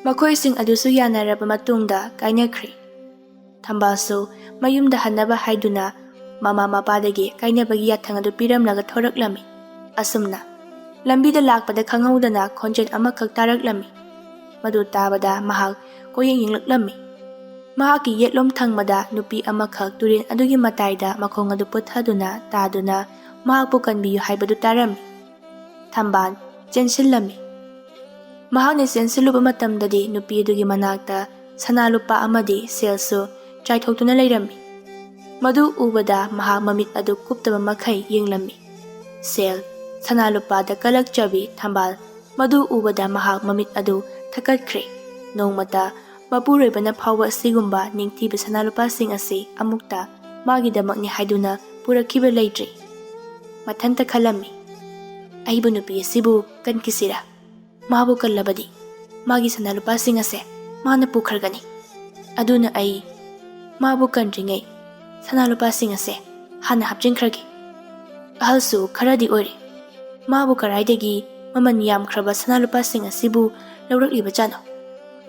ꯃꯈꯣꯏꯁꯤꯡ ꯑꯗꯨꯁꯨ ꯌꯥꯅꯔꯕ ꯃꯇꯨꯡꯗ ꯀꯥꯏꯅꯈ꯭ꯔꯦ꯫ ꯊꯝꯕꯥꯜꯁꯨ ꯃꯌꯨꯝꯗ ꯍꯟꯅꯕ ꯍꯥꯏꯗꯨꯅ ꯃꯃꯥ ꯃꯄꯥꯗꯒꯤ ꯀꯥꯏꯅꯕꯒꯤ ꯌꯥꯊꯪ ꯑꯗꯨ ꯄꯤꯔꯝꯂꯒ ꯊꯣꯔꯛꯂꯝꯃꯤ꯫ ꯑꯁꯨꯝꯅ ꯂꯝꯕꯤꯗ ꯂꯥꯛꯄꯗ ꯈꯪꯍꯧꯗꯅ ꯈꯣꯟꯖꯦꯜ ꯑꯃꯈꯛ ꯇꯥꯔꯛꯂꯝꯃꯤ꯫ ꯃꯗꯨ ꯇꯥꯕꯗ ꯃꯍꯥꯛ ꯀꯣꯏꯌꯦꯡ ꯌꯦꯡꯂꯛꯂꯝꯃꯤ꯫ ꯃꯍꯥꯛꯀꯤ ꯌꯦꯠꯂꯣꯝ ꯊꯪꯕꯗ ꯅꯨꯄꯤ ꯑꯃꯈꯛ ꯇꯨꯔꯦꯜ ꯑꯗꯨꯒꯤ ꯃꯇꯥꯏꯗ ꯃꯈꯣꯡ ꯑꯗꯨ ꯄꯨꯊꯗꯨꯅ ꯇꯥꯗꯨꯅ ꯃꯍꯥꯛꯄꯨ ꯀꯟꯕꯤꯌꯨ ꯍꯥꯏꯕꯗꯨ ꯇꯥꯔꯝꯃꯤ꯫ ꯊꯝꯕꯥꯜ ꯆꯦꯟꯁꯤꯜꯂꯝꯃꯤ꯫ ꯃꯍꯥꯛꯅ ꯆꯦꯟꯁꯤꯜꯂꯨꯕ ꯃꯇꯝꯗꯗꯤ ꯅꯨꯄꯤ ꯑꯗꯨꯒꯤ ꯃꯅꯥꯛꯇ ꯁꯅꯥ ꯂꯨꯄꯥ ꯑꯃꯗꯤ ꯁꯦꯜꯁꯨ ꯆꯥꯏꯊꯣꯛꯇꯨꯅ ꯂꯩꯔꯝꯃꯤ꯫ ꯃꯗꯨ ꯎꯕꯗ ꯃꯍꯥꯛ ꯃꯃꯤꯠ ꯑꯗꯨ ꯀꯨꯞꯇꯕ ꯃꯈꯩ ꯌꯦꯡꯂꯝꯃꯤ꯫ ꯁꯦꯜ, ꯁꯅꯥ ꯂꯨꯄꯥꯗ ꯀꯜꯂꯛꯆꯕꯤ ꯊꯝꯕꯥꯜ ꯃꯗꯨ ꯎꯕꯗ ꯃꯍꯥꯛ ꯃꯃꯤꯠ ꯑꯗꯨ ꯊꯛꯀꯠꯈ꯭ꯔꯦ꯫ ꯅꯣꯡꯃꯇ ꯃꯄꯨꯔꯣꯏꯕꯅ ꯐꯥꯎꯕ ꯑꯁꯤꯒꯨꯝꯕ ꯅꯤꯡꯊꯤꯕ ꯁꯅꯥ ꯂꯨꯄꯥꯁꯤꯡ ꯑꯁꯤ ꯑꯃꯨꯛꯇ ꯃꯥꯒꯤꯗꯃꯛꯅꯤ ꯍꯥꯏꯗꯨꯅ ꯄꯨꯔꯛꯈꯤꯕ ꯂꯩꯇ꯭ꯔꯤ꯫ ꯃꯊꯟꯇ ꯈꯜꯂꯝꯃꯤ, "ꯑꯩꯕꯨ ꯅꯨꯄꯤ ꯑꯁꯤꯕꯨ ꯀꯟꯈꯤꯁꯤꯔꯥ? ꯃꯥꯕꯨ ꯀꯜꯂꯕꯗꯤ ꯃꯥꯒꯤ ꯁꯅꯥ ꯂꯨꯄꯥꯁꯤꯡ ꯑꯁꯦ ꯃꯥꯅ ꯄꯨꯈ꯭ꯔꯒꯅꯤ꯫ ꯑꯗꯨꯅ ꯑꯩ ꯃꯥꯕꯨ ꯀꯟꯗ꯭ꯔꯤꯉꯩ ꯁꯅꯥ ꯂꯨꯄꯥꯁꯤꯡ ꯑꯁꯦ ꯍꯥꯟꯅ ꯍꯥꯞꯆꯤꯟꯈ꯭ꯔꯒꯦ꯫" ꯑꯍꯜꯁꯨ ꯈꯔꯗꯤ ꯑꯣꯏꯔꯦ꯫ ꯃꯥꯕꯨ ꯀꯗꯥꯏꯗꯒꯤ ꯃꯃꯜ ꯌꯥꯝꯈ꯭ꯔꯕ ꯁꯅꯥ ꯂꯨꯄꯥꯁꯤꯡ ꯑꯁꯤꯕꯨ ꯂꯧꯔꯛꯂꯤꯕꯖꯥꯠꯅꯣ?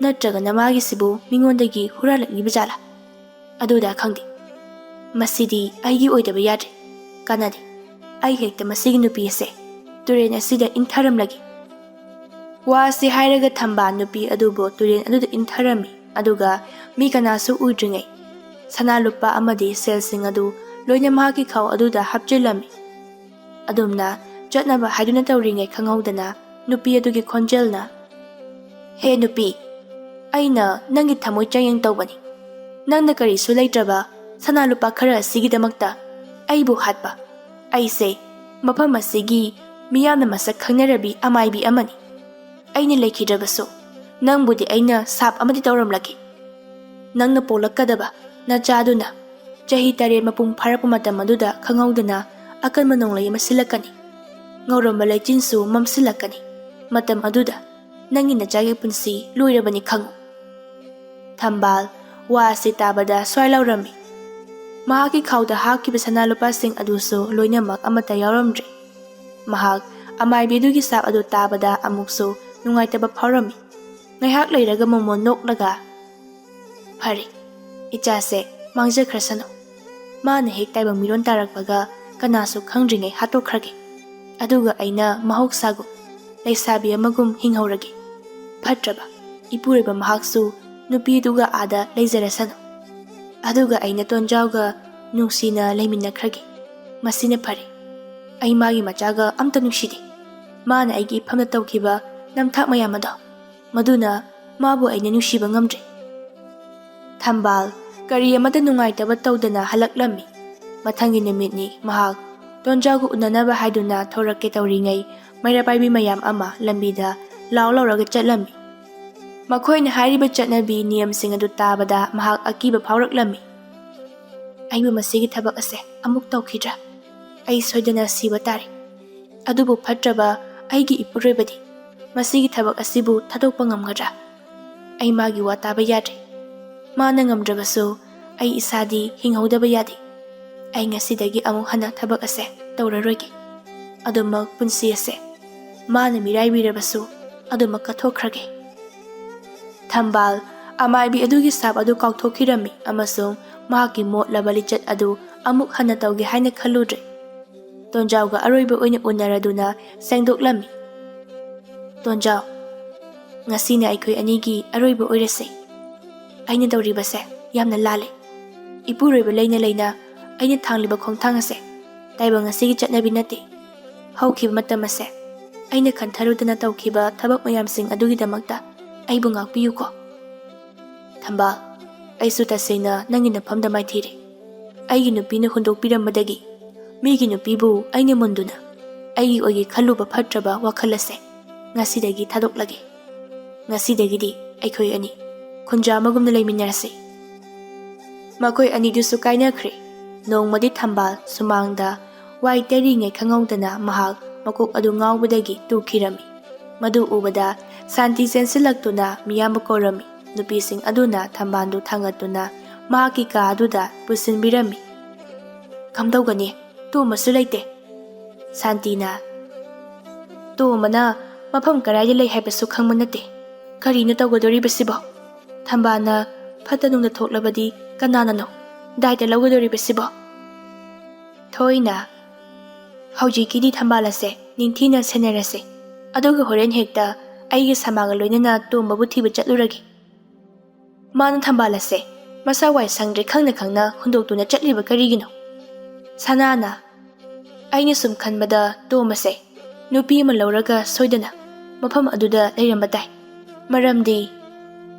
ꯅꯠꯇ꯭ꯔꯒꯅ ꯃꯥꯒꯤꯁꯤꯕꯨ ꯃꯤꯉꯣꯟꯗꯒꯤ ꯍꯨꯔꯥꯜꯂꯛꯂꯤꯕ ꯖꯥꯠꯂꯥ? ꯑꯗꯨꯗ ꯈꯪꯗꯦ꯫ ꯃꯁꯤꯗꯤ ꯑꯩꯒꯤ ꯑꯣꯏꯗꯕ ꯌꯥꯗ꯭ꯔꯦ꯫ ꯀꯥꯟꯅꯗꯦ꯫ ꯑꯩ ꯍꯦꯛꯇ ꯃꯁꯤꯒꯤ ꯅꯨꯄꯤ ꯑꯁꯦ ꯇꯨꯔꯦꯜ ꯑꯁꯤꯗ ꯏꯟꯊꯔꯝꯂꯒꯦ꯫ ꯋꯥ ꯑꯁꯤ ꯍꯥꯏꯔꯒ ꯊꯝꯕꯥꯜ ꯅꯨꯄꯤ ꯑꯗꯨꯕꯨ ꯇꯨꯔꯦꯜ ꯑꯗꯨꯗ ꯏꯟꯊꯔꯝꯃꯤ, ꯑꯗꯨꯒ ꯃꯤ ꯀꯅꯥꯁꯨ ꯎꯗ꯭ꯔꯤꯉꯩ ꯁꯅꯥ ꯂꯨꯄꯥ ꯑꯃꯗꯤ ꯁꯦꯜꯁꯤꯡ ꯑꯗꯨ ꯂꯣꯏꯅ ꯃꯍꯥꯛꯀꯤ ꯈꯥꯎ ꯑꯗꯨꯗ ꯍꯥꯞꯆꯤꯜꯂꯝꯃꯤ꯫ ꯑꯗꯨꯝꯅ ꯆꯠꯅꯕ ꯍꯥꯏꯗꯨꯅ ꯇꯧꯔꯤꯉꯩ ꯈꯪꯍꯧꯗꯅ ꯅꯨꯄꯤ ꯑꯗꯨꯒꯤ ꯈꯣꯟꯖꯦꯜꯅ, "ꯍꯦ ꯅꯨꯄꯤ, ꯑꯩꯅ ꯅꯪꯒꯤ ꯊꯃꯣꯏ ꯆꯥꯌꯦꯡ ꯇꯧꯕꯅꯤ꯫ ꯅꯪꯅ ꯀꯔꯤꯁꯨ ꯂꯩꯇ꯭ꯔꯕ ꯁꯅꯥ ꯂꯨꯄꯥ ꯈꯔ ꯑꯁꯤꯒꯤꯗꯃꯛꯇ ꯑꯩꯕꯨ ꯍꯥꯠꯄ? ꯑꯩꯁꯦ ꯃꯐꯝ ꯑꯁꯤꯒꯤ ꯃꯤꯌꯥꯝꯅ ꯃꯁꯛ ꯈꯪꯅꯔꯕꯤ ꯑꯃꯥꯏꯕꯤ ꯑꯃꯅꯤ꯫ ꯑꯩꯅ ꯂꯩꯈꯤꯗ꯭ꯔꯕꯁꯨ ꯅꯪꯕꯨꯗꯤ ꯑꯩꯅ ꯁꯥꯞ ꯑꯃꯗꯤ ꯇꯧꯔꯝꯂꯒꯦ꯫ ꯅꯪꯅ ꯄꯣꯛꯂꯛꯀꯗꯕ ꯅꯆꯥꯗꯨꯅ ꯆꯍꯤ ꯇꯔꯦꯠ ꯃꯄꯨꯡ ꯐꯥꯔꯛꯄ ꯃꯇꯝ ꯑꯗꯨꯗ ꯈꯪꯍꯧꯗꯅ ꯑꯀꯟꯕ ꯅꯣꯡꯂꯩ ꯑꯃ ꯁꯤꯜꯂꯛꯀꯅꯤ꯫ ꯉꯧꯔꯝꯕ ꯂꯩꯆꯤꯟꯁꯨ ꯃꯝꯁꯤꯜꯂꯛꯀꯅꯤ꯫ ꯃꯇꯝ ꯑꯗꯨꯗ ꯅꯪꯒꯤ ꯅꯆꯥꯒꯤ ꯄꯨꯟꯁꯤ ꯂꯣꯏꯔꯕꯅꯤ ꯈꯪꯉꯨ꯫" ꯊꯝꯕꯥꯜ ꯋꯥ ꯑꯁꯤ ꯇꯥꯕꯗ ꯁ꯭ꯋꯥꯏ ꯂꯥꯎꯔꯝꯃꯤ꯫ ꯃꯍꯥꯛꯀꯤ ꯈꯥꯎꯗ ꯍꯥꯞꯈꯤꯕ ꯁꯅꯥ ꯂꯨꯄꯥꯁꯤꯡ ꯑꯗꯨꯁꯨ ꯂꯣꯏꯅꯃꯛ ꯑꯃꯠꯇ ꯌꯥꯎꯔꯝꯗ꯭ꯔꯦ꯫ ꯃꯍꯥꯛ ꯑꯃꯥꯏꯕꯤ ꯑꯗꯨꯒꯤ ꯁꯥꯞ ꯑꯗꯨ ꯇꯥꯕꯗ ꯑꯃꯨꯛꯁꯨ ꯅꯨꯡꯉꯥꯏꯇꯕ ꯐꯥꯎꯔꯝꯃꯤ꯫ ꯉꯥꯏꯍꯥꯛ ꯂꯩꯔꯒ ꯃꯣꯃꯣꯟ ꯅꯣꯛꯂꯒ, "ꯐꯔꯦ, ꯏꯆꯥꯁꯦ ꯃꯥꯡꯖꯈ꯭ꯔꯁꯅꯨ꯫ ꯃꯥꯅ ꯍꯦꯛ ꯇꯥꯏꯕꯪ ꯃꯤꯔꯣꯟ ꯇꯥꯔꯛꯄꯒ ꯀꯅꯥꯁꯨ ꯈꯪꯗ꯭ꯔꯤꯉꯩ ꯍꯥꯠꯇꯣꯛꯈ꯭ꯔꯒꯦ꯫ ꯑꯗꯨꯒ ꯑꯩꯅ ꯃꯍꯧꯁꯥꯒꯨꯝ ꯂꯩꯁꯥꯕꯤ ꯑꯃꯒꯨꯝ ꯍꯤꯡꯍꯧꯔꯒꯦ꯫ ꯐꯠꯇ꯭ꯔꯕ ꯏꯄꯨꯔꯣꯏꯕ ꯃꯍꯥꯛꯁꯨ ꯅꯨꯄꯤꯗꯨꯒ ꯑꯥꯗ ꯂꯩꯖꯔꯁꯅꯨ꯫ ꯑꯗꯨꯒ ꯑꯩꯅ ꯇꯣꯟꯖꯥꯎꯒ ꯅꯨꯡꯁꯤꯅ ꯂꯩꯃꯤꯟꯅꯈ꯭ꯔꯒꯦ꯫ ꯃꯁꯤꯅ ꯐꯔꯦ꯫ ꯑꯩ ꯃꯥꯒꯤ ꯃꯆꯥꯒ ꯑꯝꯇ ꯅꯨꯡꯁꯤꯗꯦ꯫ ꯃꯥꯅ ꯑꯩꯒꯤ ꯏꯐꯝꯗ ꯇꯧꯈꯤꯕ ꯅꯝꯊꯥꯛ ꯃꯌꯥꯝ ꯑꯗꯣ, ꯃꯗꯨꯅ ꯃꯥꯕꯨ ꯑꯩꯅ ꯅꯨꯡꯁꯤꯕ ꯉꯝꯗ꯭ꯔꯦ꯫" ꯊꯝꯕꯥꯜ ꯀꯔꯤ ꯑꯃꯠꯇ ꯅꯨꯡꯉꯥꯏꯇꯕ ꯇꯧꯗꯅ ꯍꯜꯂꯛꯂꯝꯃꯤ꯫ ꯃꯊꯪꯒꯤ ꯅꯨꯃꯤꯠꯅꯤ ꯃꯍꯥꯛ ꯇꯣꯟꯖꯥꯎꯒ ꯎꯅꯅꯕ ꯍꯥꯏꯗꯨꯅ ꯊꯣꯔꯛꯀꯦ ꯇꯧꯔꯤꯉꯩ ꯃꯩꯔꯥ ꯄꯥꯏꯕꯤ ꯃꯌꯥꯝ ꯑꯃ ꯂꯝꯕꯤꯗ ꯂꯥꯎ ꯂꯥꯎꯔꯒ ꯆꯠꯂꯝꯃꯤ꯫ ꯃꯈꯣꯏꯅ ꯍꯥꯏꯔꯤꯕ ꯆꯠꯅꯕꯤ ꯅꯤꯌꯝꯁꯤꯡ ꯑꯗꯨ ꯇꯥꯕꯗ ꯃꯍꯥꯛ ꯑꯀꯤꯕ ꯐꯥꯎꯔꯛꯂꯝꯃꯤ꯫ "ꯑꯩꯕꯨ ꯃꯁꯤꯒꯤ ꯊꯕꯛ ꯑꯁꯦ ꯑꯃꯨꯛ ꯇꯧꯈꯤꯗ꯭ꯔꯥ? ꯑꯩ ꯁꯣꯏꯗꯅ ꯁꯤꯕ ꯇꯥꯔꯦ꯫ ꯑꯗꯨꯕꯨ ꯐꯠꯇ꯭ꯔꯕ ꯑꯩꯒꯤ ꯏꯄꯨꯔꯣꯏꯕꯗꯤ ꯃꯁꯤꯒꯤ ꯊꯕꯛ ꯑꯁꯤꯕꯨ ꯊꯥꯗꯣꯛꯄ ꯉꯝꯒꯗ꯭ꯔꯥ? ꯑꯩ ꯃꯥꯒꯤ ꯋꯥ ꯇꯥꯕ ꯌꯥꯗ꯭ꯔꯦ꯫ ꯃꯥꯅ ꯉꯝꯗ꯭ꯔꯕꯁꯨ ꯑꯩ ꯏꯁꯥꯗꯤ ꯍꯤꯡꯍꯧꯗꯕ ꯌꯥꯗꯦ꯫ ꯑꯩ ꯉꯁꯤꯗꯒꯤ ꯑꯃꯨꯛ ꯍꯟꯅ ꯊꯕꯛ ꯑꯁꯦ ꯇꯧꯔꯔꯣꯏꯒꯦ꯫ ꯑꯗꯨꯃꯛ ꯄꯨꯟꯁꯤ ꯑꯁꯦ ꯃꯥꯅ ꯃꯤꯔꯥꯏꯕꯤꯔꯕꯁꯨ ꯑꯗꯨꯃꯛ ꯀꯠꯊꯣꯛꯈ꯭ꯔꯒꯦ꯫" ꯊꯝꯕꯥꯜ ꯑꯃꯥꯏꯕꯤ ꯑꯗꯨꯒꯤ ꯁꯥꯞ ꯑꯗꯨ ꯀꯥꯎꯊꯣꯛꯈꯤꯔꯝꯃꯤ ꯑꯃꯁꯨꯡ ꯃꯍꯥꯛꯀꯤ ꯃꯣꯠꯂꯕ ꯂꯤꯆꯠ ꯑꯗꯨ ꯑꯃꯨꯛ ꯍꯟꯅ ꯇꯧꯒꯦ ꯍꯥꯏꯅ ꯈꯜꯂꯨꯗ꯭ꯔꯦ꯫ ꯇꯣꯟꯖꯥꯎꯒ ꯑꯔꯣꯏꯕ ꯑꯣꯏꯅ ꯎꯅꯔꯗꯨꯅ ꯁꯦꯡꯗꯣꯛꯂꯝꯃꯤ꯫ "ꯇꯣꯟꯖꯥꯎ, ꯉꯁꯤꯅ ꯑꯩꯈꯣꯏ ꯑꯅꯤꯒꯤ ꯑꯔꯣꯏꯕ ꯑꯣꯏꯔꯁꯦ꯫ ꯑꯩꯅ ꯇꯧꯔꯤꯕꯁꯦ ꯌꯥꯝꯅ ꯂꯥꯜꯂꯦ꯫ ꯏꯄꯨꯔꯣꯏꯕ ꯂꯩꯅ ꯂꯩꯅ ꯑꯩꯅ ꯊꯥꯡꯂꯤꯕ ꯈꯣꯡꯊꯥꯡ ꯑꯁꯦ ꯇꯥꯏꯕꯪ ꯑꯁꯤꯒꯤ ꯆꯠꯅꯕꯤ ꯅꯠꯇꯦ꯫ ꯍꯧꯈꯤꯕ ꯃꯇꯝ ꯑꯁꯦ ꯑꯩꯅ ꯈꯟꯊꯔꯨꯗꯅ ꯇꯧꯈꯤꯕ ꯊꯕꯛ ꯃꯌꯥꯝꯁꯤꯡ ꯑꯗꯨꯒꯤꯗꯃꯛꯇ ꯑꯩꯕꯨ ꯉꯥꯛꯄꯤꯌꯨꯀꯣ꯫ ꯊꯝꯕꯥꯜ, ꯑꯩꯁꯨ ꯇꯁꯦꯡꯅ ꯅꯪꯒꯤ ꯅꯐꯝꯗ ꯃꯥꯏꯊꯤꯔꯦ꯫ ꯑꯩꯒꯤ ꯅꯨꯄꯤꯅ ꯍꯨꯟꯗꯣꯛꯄꯤꯔꯝꯕꯗꯒꯤ ꯃꯤꯒꯤ ꯅꯨꯄꯤꯕꯨ ꯑꯩꯅ ꯃꯨꯟꯗꯨꯅ ꯑꯩꯒꯤ ꯑꯣꯏꯒꯦ ꯈꯜꯂꯨꯕ ꯐꯠꯇ꯭ꯔꯕ ꯋꯥꯈꯜ ꯑꯁꯦ ꯉꯁꯤꯗꯒꯤ ꯊꯥꯗꯣꯛꯂꯒꯦ꯫ ꯉꯁꯤꯗꯒꯤꯗꯤ ꯑꯩꯈꯣꯏ ꯑꯅꯤ ꯈꯨꯟꯖꯥ ꯑꯃꯒꯨꯝꯅ ꯂꯩꯃꯤꯟꯅꯔꯁꯤ꯫ ꯃꯈꯣꯏ ꯑꯅꯤꯗꯨꯁꯨ ꯀꯥꯏꯅꯈ꯭ꯔꯦ꯫ ꯅꯣꯡꯃꯗꯤ ꯊꯝꯕꯥꯜ ꯁꯨꯃꯥꯡꯗ ꯋꯥꯏ ꯇꯩꯔꯤꯉꯩ ꯈꯪꯍꯧꯗꯅ ꯃꯍꯥꯛ ꯃꯀꯣꯛ ꯑꯗꯨ ꯉꯥꯎꯕꯗꯒꯤ ꯇꯨꯈꯤꯔꯝꯃꯤ꯫ ꯃꯗꯨ ꯎꯕꯗ ꯁꯥꯟꯇꯤ ꯆꯦꯟꯁꯤꯜꯂꯛꯇꯨꯅ ꯃꯤꯌꯥꯝꯕꯨ ꯀꯧꯔꯝꯃꯤ꯫ ꯅꯨꯄꯤꯁꯤꯡ ꯑꯗꯨꯅ ꯊꯝꯕꯥꯜꯗꯨ ꯊꯥꯡꯒꯠꯇꯨꯅ ꯃꯍꯥꯛꯀꯤ ꯀꯥ ꯑꯗꯨꯗ ꯄꯨꯁꯤꯟꯕꯤꯔꯝꯃꯤ꯫ "ꯀꯝꯗꯧꯒꯅꯤ? ꯇꯣꯝꯕꯁꯨ ꯂꯩꯇꯦ꯫" ꯁꯥꯟꯇꯤꯅ, "ꯇꯣꯝꯕꯅ ꯃꯐꯝ ꯀꯗꯥꯏꯗ ꯂꯩ ꯍꯥꯏꯕꯁꯨ ꯈꯪꯕ ꯅꯠꯇꯦ꯫ ꯀꯔꯤꯅꯣ ꯇꯧꯒꯗꯣꯔꯤꯕꯁꯤꯕꯣ? ꯊꯝꯕꯥꯜꯅ ꯐꯠꯇ ꯅꯨꯡꯗ ꯊꯣꯛꯂꯕꯗꯤ ꯀꯅꯥꯅꯅꯣ ꯗꯥꯏꯇ ꯂꯧꯒꯗꯣꯔꯤꯕꯁꯤꯕꯣ?" ꯊꯣꯏꯅ, "ꯍꯧꯖꯤꯛꯀꯤꯗꯤ ꯊꯝꯕꯥꯜ ꯑꯁꯦ ꯅꯤꯡꯊꯤꯅ ꯁꯦꯟꯅꯔꯁꯦ, ꯑꯗꯨꯒ ꯍꯣꯔꯦꯟ ꯍꯦꯛꯇ ꯑꯩꯒꯤ ꯁꯃꯥꯒ ꯂꯣꯏꯅꯅ ꯇꯣꯝꯕꯕꯨ ꯊꯤꯕ ꯆꯠꯂꯨꯔꯒꯦ꯫ ꯃꯥꯅ ꯊꯝꯕꯥꯜ ꯑꯁꯦ ꯃꯁꯥ ꯋꯥꯏ ꯁꯪꯗ꯭ꯔꯦ ꯈꯪꯅ ꯈꯪꯅ ꯍꯨꯟꯗꯣꯛꯇꯨꯅ ꯆꯠꯂꯤꯕ ꯀꯔꯤꯒꯤꯅꯣ?" ꯁꯅꯥꯅ, "ꯑꯩꯅ ꯁꯨꯝ ꯈꯟꯕꯗ ꯇꯣꯝꯕꯁꯦ ꯅꯨꯄꯤ ꯑꯃ ꯂꯧꯔꯒ ꯁꯣꯏꯗꯅ ꯃꯐꯝ ꯑꯗꯨꯗ ꯂꯩꯔꯝꯕ ꯇꯥꯏ꯫ ꯃꯔꯝꯗꯤ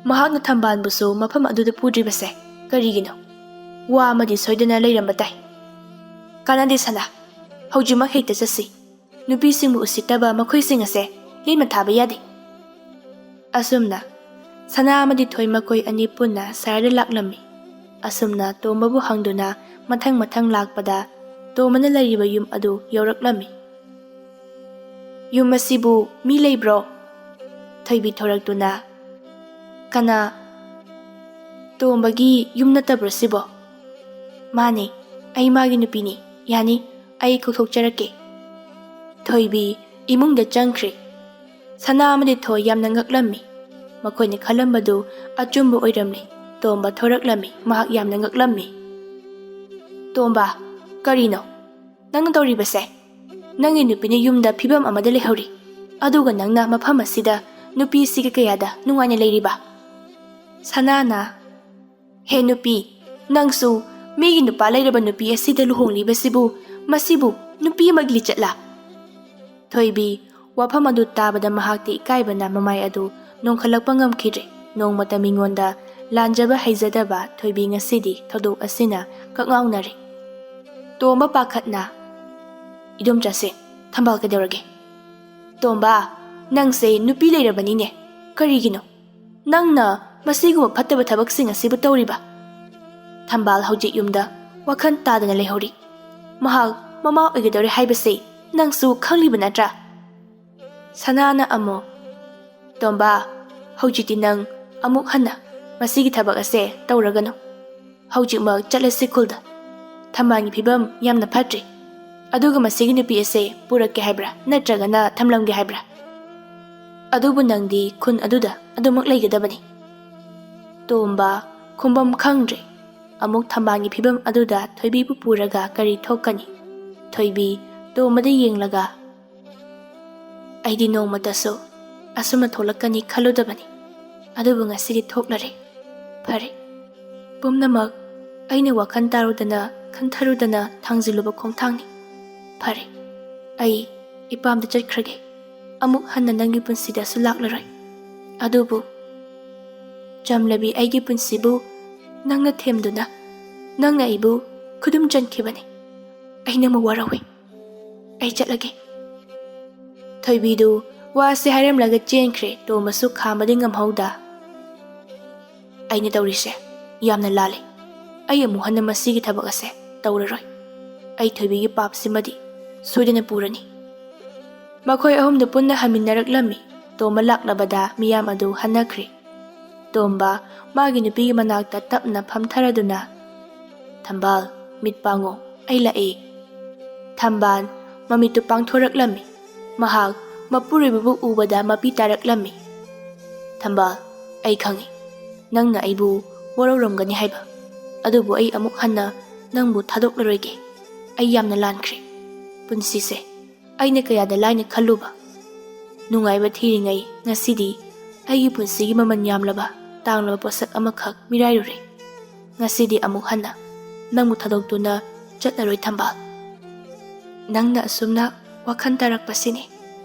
ꯃꯍꯥꯛꯅ ꯊꯝꯕꯥꯜꯕꯨꯁꯨ ꯃꯐꯝ ꯑꯗꯨꯗ ꯄꯨꯗ꯭ꯔꯤꯕꯁꯦ ꯀꯔꯤꯒꯤꯅꯣ? ꯋꯥ ꯑꯃꯗꯤ ꯁꯣꯏꯗꯅ ꯂꯩꯔꯝꯕ ꯇꯥꯏ꯫ ꯀꯥꯟꯅꯗꯦ ꯁꯅꯥ, ꯍꯧꯖꯤꯛꯃꯛ ꯍꯦꯛꯇ ꯆꯠꯁꯤ꯫ ꯅꯨꯄꯤꯁꯤꯡꯕꯨ ꯎꯁꯤꯠꯇꯕ ꯃꯈꯣꯏꯁꯤꯡ ꯑꯁꯦ ꯂꯦꯝꯅ ꯊꯥꯕ ꯌꯥꯗꯦ꯫" ꯑꯁꯨꯝꯅ ꯁꯅꯥ ꯑꯃꯗꯤ ꯊꯣꯏ ꯃꯈꯣꯏ ꯑꯅꯤ ꯄꯨꯟꯅ ꯁꯍꯔꯗ ꯂꯥꯛꯂꯝꯃꯤ꯫ ꯑꯁꯨꯝꯅ ꯇꯣꯝꯕꯕꯨ ꯍꯪꯗꯨꯅ ꯃꯊꯪ ꯃꯊꯪ ꯂꯥꯛꯄꯗ ꯇꯣꯝꯕꯅ ꯂꯩꯔꯤꯕ ꯌꯨꯝ ꯑꯗꯨ ꯌꯧꯔꯛꯂꯝꯃꯤ꯫ "ꯌꯨꯝ ꯑꯁꯤꯕꯨ ꯃꯤ ꯂꯩꯕ꯭ꯔꯣ?" ꯊꯣꯏꯕꯤ ꯊꯣꯔꯛꯇꯨꯅ, "ꯀꯅꯥ? ꯇꯣꯝꯕꯒꯤ ꯌꯨꯝ ꯅꯠꯇꯕ꯭ꯔꯣ ꯁꯤꯕꯣ?" "ꯃꯥꯅꯦ, ꯑꯩ ꯃꯥꯒꯤ ꯅꯨꯄꯤꯅꯤ꯫ ꯌꯥꯅꯤ, ꯑꯩ ꯀꯧꯊꯣꯛꯆꯔꯛꯀꯦ꯫" ꯊꯣꯏꯕꯤ ꯏꯃꯨꯡꯗ ꯆꯪꯈ꯭ꯔꯦ꯫ ꯁꯅꯥ ꯑꯃꯗꯤ ꯊꯣꯏ ꯌꯥꯝꯅ ꯉꯛꯂꯝꯃꯤ꯫ ꯃꯈꯣꯏꯅ ꯈꯜꯂꯝꯕꯗꯨ ꯑꯆꯨꯝꯕ ꯑꯣꯏꯔꯝꯂꯦ꯫ ꯇꯣꯝꯕ ꯊꯣꯔꯛꯂꯝꯃꯤ꯫ ꯃꯍꯥꯛ ꯌꯥꯝꯅ ꯉꯛꯂꯝꯃꯤ꯫ "ꯇꯣꯝꯕ, ꯀꯔꯤꯅꯣ ꯅꯪꯅ ꯇꯧꯔꯤꯕꯁꯦ? ꯅꯪꯒꯤ ꯅꯨꯄꯤꯅ ꯌꯨꯝꯗ ꯐꯤꯕꯝ ꯑꯃꯗ ꯂꯩꯍꯧꯔꯤ, ꯑꯗꯨꯒ ꯅꯪꯅ ꯃꯐꯝ ꯑꯁꯤꯗ ꯅꯨꯄꯤꯁꯤꯒ ꯀꯌꯥꯗ ꯅꯨꯡꯉꯥꯏꯅ ꯂꯩꯔꯤꯕ? ꯁꯅꯥꯅ, "ꯍꯦ ꯅꯨꯄꯤ, ꯅꯪꯁꯨ ꯃꯤꯒꯤ ꯅꯨꯄꯥ ꯂꯩꯔꯕ ꯅꯨꯄꯤ ꯑꯁꯤꯗ ꯂꯨꯍꯣꯡꯂꯤꯕꯁꯤꯕꯨ, ꯃꯁꯤꯕꯨ ꯅꯨꯄꯤ ꯑꯃꯒꯤ ꯂꯤꯆꯠꯂꯥ?" ꯊꯣꯏꯕꯤ, ꯋꯥꯐꯝ ꯑꯗꯨ ꯇꯥꯕꯗ ꯃꯍꯥꯛꯇꯤ ꯏꯀꯥꯏꯕꯅ ꯃꯃꯥꯏ ꯑꯗꯨ ꯅꯣꯡꯈꯠꯂꯛꯄ ꯉꯝꯈꯤꯗ꯭ꯔꯦ꯫ ꯅꯣꯡꯃꯇ ꯃꯤꯉꯣꯟꯗ ꯂꯥꯟꯖꯕ ꯍꯩꯖꯗꯕ ꯊꯣꯏꯕꯤ ꯉꯁꯤꯗꯤ ꯊꯧꯗꯣꯛ ꯑꯁꯤꯅ ꯀꯛꯉꯥꯎꯅꯔꯦ꯫ ꯇꯣꯝꯕ ꯄꯥꯈꯠꯅ, "ꯏꯗꯣꯝꯆꯥꯁꯦ, ꯊꯝꯕꯥꯜ ꯀꯩꯗꯧꯔꯒꯦ?" "ꯇꯣꯝꯕ, ꯅꯪꯁꯦ ꯅꯨꯄꯤ ꯂꯩꯔꯕꯅꯤꯅꯦ꯫ ꯀꯔꯤꯒꯤꯅꯣ ꯅꯪꯅ ꯃꯁꯤꯒꯨꯝꯕ ꯐꯠꯇꯕ ꯊꯕꯛꯁꯤꯡ ꯑꯁꯤꯕꯨ ꯇꯧꯔꯤꯕ?" ꯊꯝꯕꯥꯜ ꯍꯧꯖꯤꯛ ꯌꯨꯝꯗ ꯋꯥꯈꯜ ꯇꯥꯗꯅ ꯂꯩꯍꯧꯔꯤ꯫ ꯃꯍꯥꯛ ꯃꯃꯥ ꯑꯣꯏꯒꯗꯧꯔꯦ ꯍꯥꯏꯕꯁꯦ ꯅꯪꯁꯨ ꯈꯪꯂꯤꯕ ꯅꯠꯇ꯭ꯔꯥ? ꯁꯅꯥꯅ ꯑꯃꯨꯛ, "ꯇꯣꯝꯕ, ꯍꯧꯖꯤꯛꯇꯤ ꯅꯪ ꯑꯃꯨꯛ ꯍꯟꯅ ꯃꯁꯤꯒꯤ ꯊꯕꯛ ꯑꯁꯦ ꯇꯧꯔꯒꯅꯨ꯫ ꯍꯧꯖꯤꯛꯃꯛ ꯆꯠꯂꯁꯤ ꯈꯨꯜꯗ꯫ ꯊꯝꯕꯥꯜꯒꯤ ꯐꯤꯕꯝ ꯌꯥꯝꯅ ꯐꯠꯇ꯭ꯔꯤ꯫ ꯑꯗꯨꯒ ꯃꯁꯤꯒꯤ ꯅꯨꯄꯤ ꯑꯁꯦ ꯄꯨꯔꯛꯀꯦ ꯍꯥꯏꯕ꯭ꯔꯥ ꯅꯠꯇ꯭ꯔꯒꯅ ꯊꯝꯂꯝꯒꯦ ꯍꯥꯏꯕ꯭ꯔꯥ? ꯑꯗꯨꯕꯨ ꯅꯪꯗꯤ ꯈꯨꯟ ꯑꯗꯨꯗ ꯑꯗꯨꯃꯛ ꯂꯩꯒꯗꯕꯅꯤ꯫" ꯇꯣꯝꯕ ꯈꯨꯝꯐꯝ ꯈꯪꯗ꯭ꯔꯦ꯫ ꯑꯃꯨꯛ ꯊꯝꯕꯥꯜꯒꯤ ꯐꯤꯕꯝ ꯑꯗꯨꯗ ꯊꯣꯏꯕꯤꯕꯨ ꯄꯨꯔꯒ ꯀꯔꯤ ꯊꯣꯛꯀꯅꯤ? ꯊꯣꯏꯕꯤ ꯇꯣꯝꯕꯗ ꯌꯦꯡꯂꯒ, "ꯑꯩꯗꯤ ꯅꯣꯡꯃꯇꯁꯨ ꯑꯁꯨꯝꯅ ꯊꯣꯛꯂꯛꯀꯅꯤ ꯈꯜꯂꯨꯗꯕꯅꯤ, ꯑꯗꯨꯕꯨ ꯉꯁꯤꯗꯤ ꯊꯣꯛꯂꯔꯦ꯫ ꯐꯔꯦ, ꯄꯨꯝꯅꯃꯛ ꯑꯩꯅ ꯋꯥꯈꯜ ꯇꯥꯔꯨꯗꯅ ꯈꯟꯊꯔꯨꯗꯅ ꯊꯥꯡꯖꯤꯜꯂꯨꯕ ꯈꯣꯡꯊꯥꯡꯅꯤ꯫ ꯐꯔꯦ, ꯑꯩ ꯏꯄꯥꯝꯗ ꯆꯠꯈ꯭ꯔꯒꯦ꯫ ꯑꯃꯨꯛ ꯍꯟꯅ ꯅꯪꯒꯤ ꯄꯨꯟꯁꯤꯗꯁꯨ ꯂꯥꯛꯂꯔꯣꯏ꯫ ꯑꯗꯨꯕꯨ ꯆꯝꯂꯕꯤ ꯑꯩꯒꯤ ꯄꯨꯟꯁꯤꯕꯨ ꯅꯪꯅ ꯊꯦꯝꯗꯨꯅ ꯅꯪꯅ ꯑꯩꯕꯨ ꯈꯨꯗꯨꯝ ꯆꯟꯈꯤꯕꯅꯤ꯫ ꯑꯩ ꯅꯪꯕꯨ ꯋꯥꯔꯧꯏ꯫ ꯑꯩ ꯆꯠꯂꯒꯦ꯫" ꯊꯣꯏꯕꯤꯗꯨ ꯋꯥꯁꯦ ꯍꯥꯏꯔꯝꯂꯒ ꯆꯦꯟꯈ꯭ꯔꯦ꯫ ꯇꯣꯝꯕꯁꯨ ꯈꯥꯝꯕꯗꯤ ꯉꯝꯍꯧꯗ, "ꯑꯩꯅ ꯇꯧꯔꯤꯁꯦ ꯌꯥꯝꯅ ꯂꯥꯜꯂꯦ꯫ ꯑꯩ ꯑꯃꯨꯛ ꯍꯟꯅ ꯃꯁꯤꯒꯤ ꯊꯕꯛ ꯑꯁꯦ ꯇꯧꯔꯔꯣꯏ꯫ ꯑꯩ ꯊꯣꯏꯕꯤꯒꯤ ꯄꯥꯞꯁꯤꯃꯗꯤ ꯁꯣꯏꯗꯅ ꯄꯨꯔꯅꯤ꯫" ꯃꯈꯣꯏ ꯑꯍꯨꯝꯗꯨ ꯄꯨꯟꯅ ꯍꯟꯃꯤꯟꯅꯔꯛꯂꯝꯃꯤ꯫ ꯇꯣꯝꯕ ꯂꯥꯛꯂꯕꯗ ꯃꯤꯌꯥꯝ ꯑꯗꯨ ꯍꯟꯅꯈ꯭ꯔꯦ꯫ ꯇꯣꯝꯕ ꯃꯥꯒꯤ ꯅꯨꯄꯤꯒꯤ ꯃꯅꯥꯛꯇ ꯇꯞꯅ ꯐꯝꯊꯔꯗꯨꯅ, "ꯊꯝꯕꯥꯜ, ꯃꯤꯠ ꯄꯥꯡꯉꯣ, ꯑꯩ ꯂꯥꯛꯑꯦ꯫" ꯊꯝꯕꯥꯜ ꯃꯃꯤꯠꯇꯨ ꯄꯥꯡꯊꯣꯔꯛꯂꯝꯃꯤ꯫ ꯃꯍꯥꯛ ꯃꯄꯨꯔꯣꯏꯕꯕꯨ ꯎꯕꯗ ꯃꯄꯤ ꯇꯥꯔꯛꯂꯝꯃꯤ꯫ "ꯊꯝꯕꯥꯜ, ꯑꯩ ꯈꯪꯏ, ꯅꯪꯅ ꯑꯩꯕꯨ ꯋꯥꯔꯧꯔꯝꯒꯅꯤ ꯍꯥꯏꯕ꯫ ꯑꯗꯨꯕꯨ ꯑꯩ ꯑꯃꯨꯛ ꯍꯟꯅ ꯅꯪꯕꯨ ꯊꯥꯗꯣꯛꯂꯔꯣꯏꯒꯦ꯫ ꯑꯩ ꯌꯥꯝꯅ ꯂꯥꯟꯈ꯭ꯔꯦ꯫ ꯄꯨꯟꯁꯤꯁꯦ ꯑꯩꯅ ꯀꯌꯥꯗ ꯂꯥꯏꯅ ꯈꯜꯂꯨꯕ꯫ ꯅꯨꯡꯉꯥꯏꯕ ꯊꯤꯔꯤꯉꯩ ꯉꯁꯤꯗꯤ ꯑꯩꯒꯤ ꯄꯨꯟꯁꯤꯒꯤ ꯃꯃꯜ ꯌꯥꯝꯂꯕ, ꯇꯥꯡꯂꯕ ꯄꯣꯠꯁꯛ ꯑꯃꯈꯛ ꯃꯤꯔꯥꯏꯔꯨꯔꯦ꯫ ꯉꯁꯤꯗꯤ ꯑꯃꯨꯛ ꯍꯟꯅ ꯅꯪꯕꯨ ꯊꯥꯗꯣꯛꯇꯨꯅ ꯆꯠꯂꯔꯣꯏ, ꯊꯝꯕꯥꯜ꯫ ꯅꯪꯅ ꯑꯁꯨꯝꯅ ꯋꯥꯈꯜ ꯇꯥꯔꯛꯄꯁꯤꯅꯤ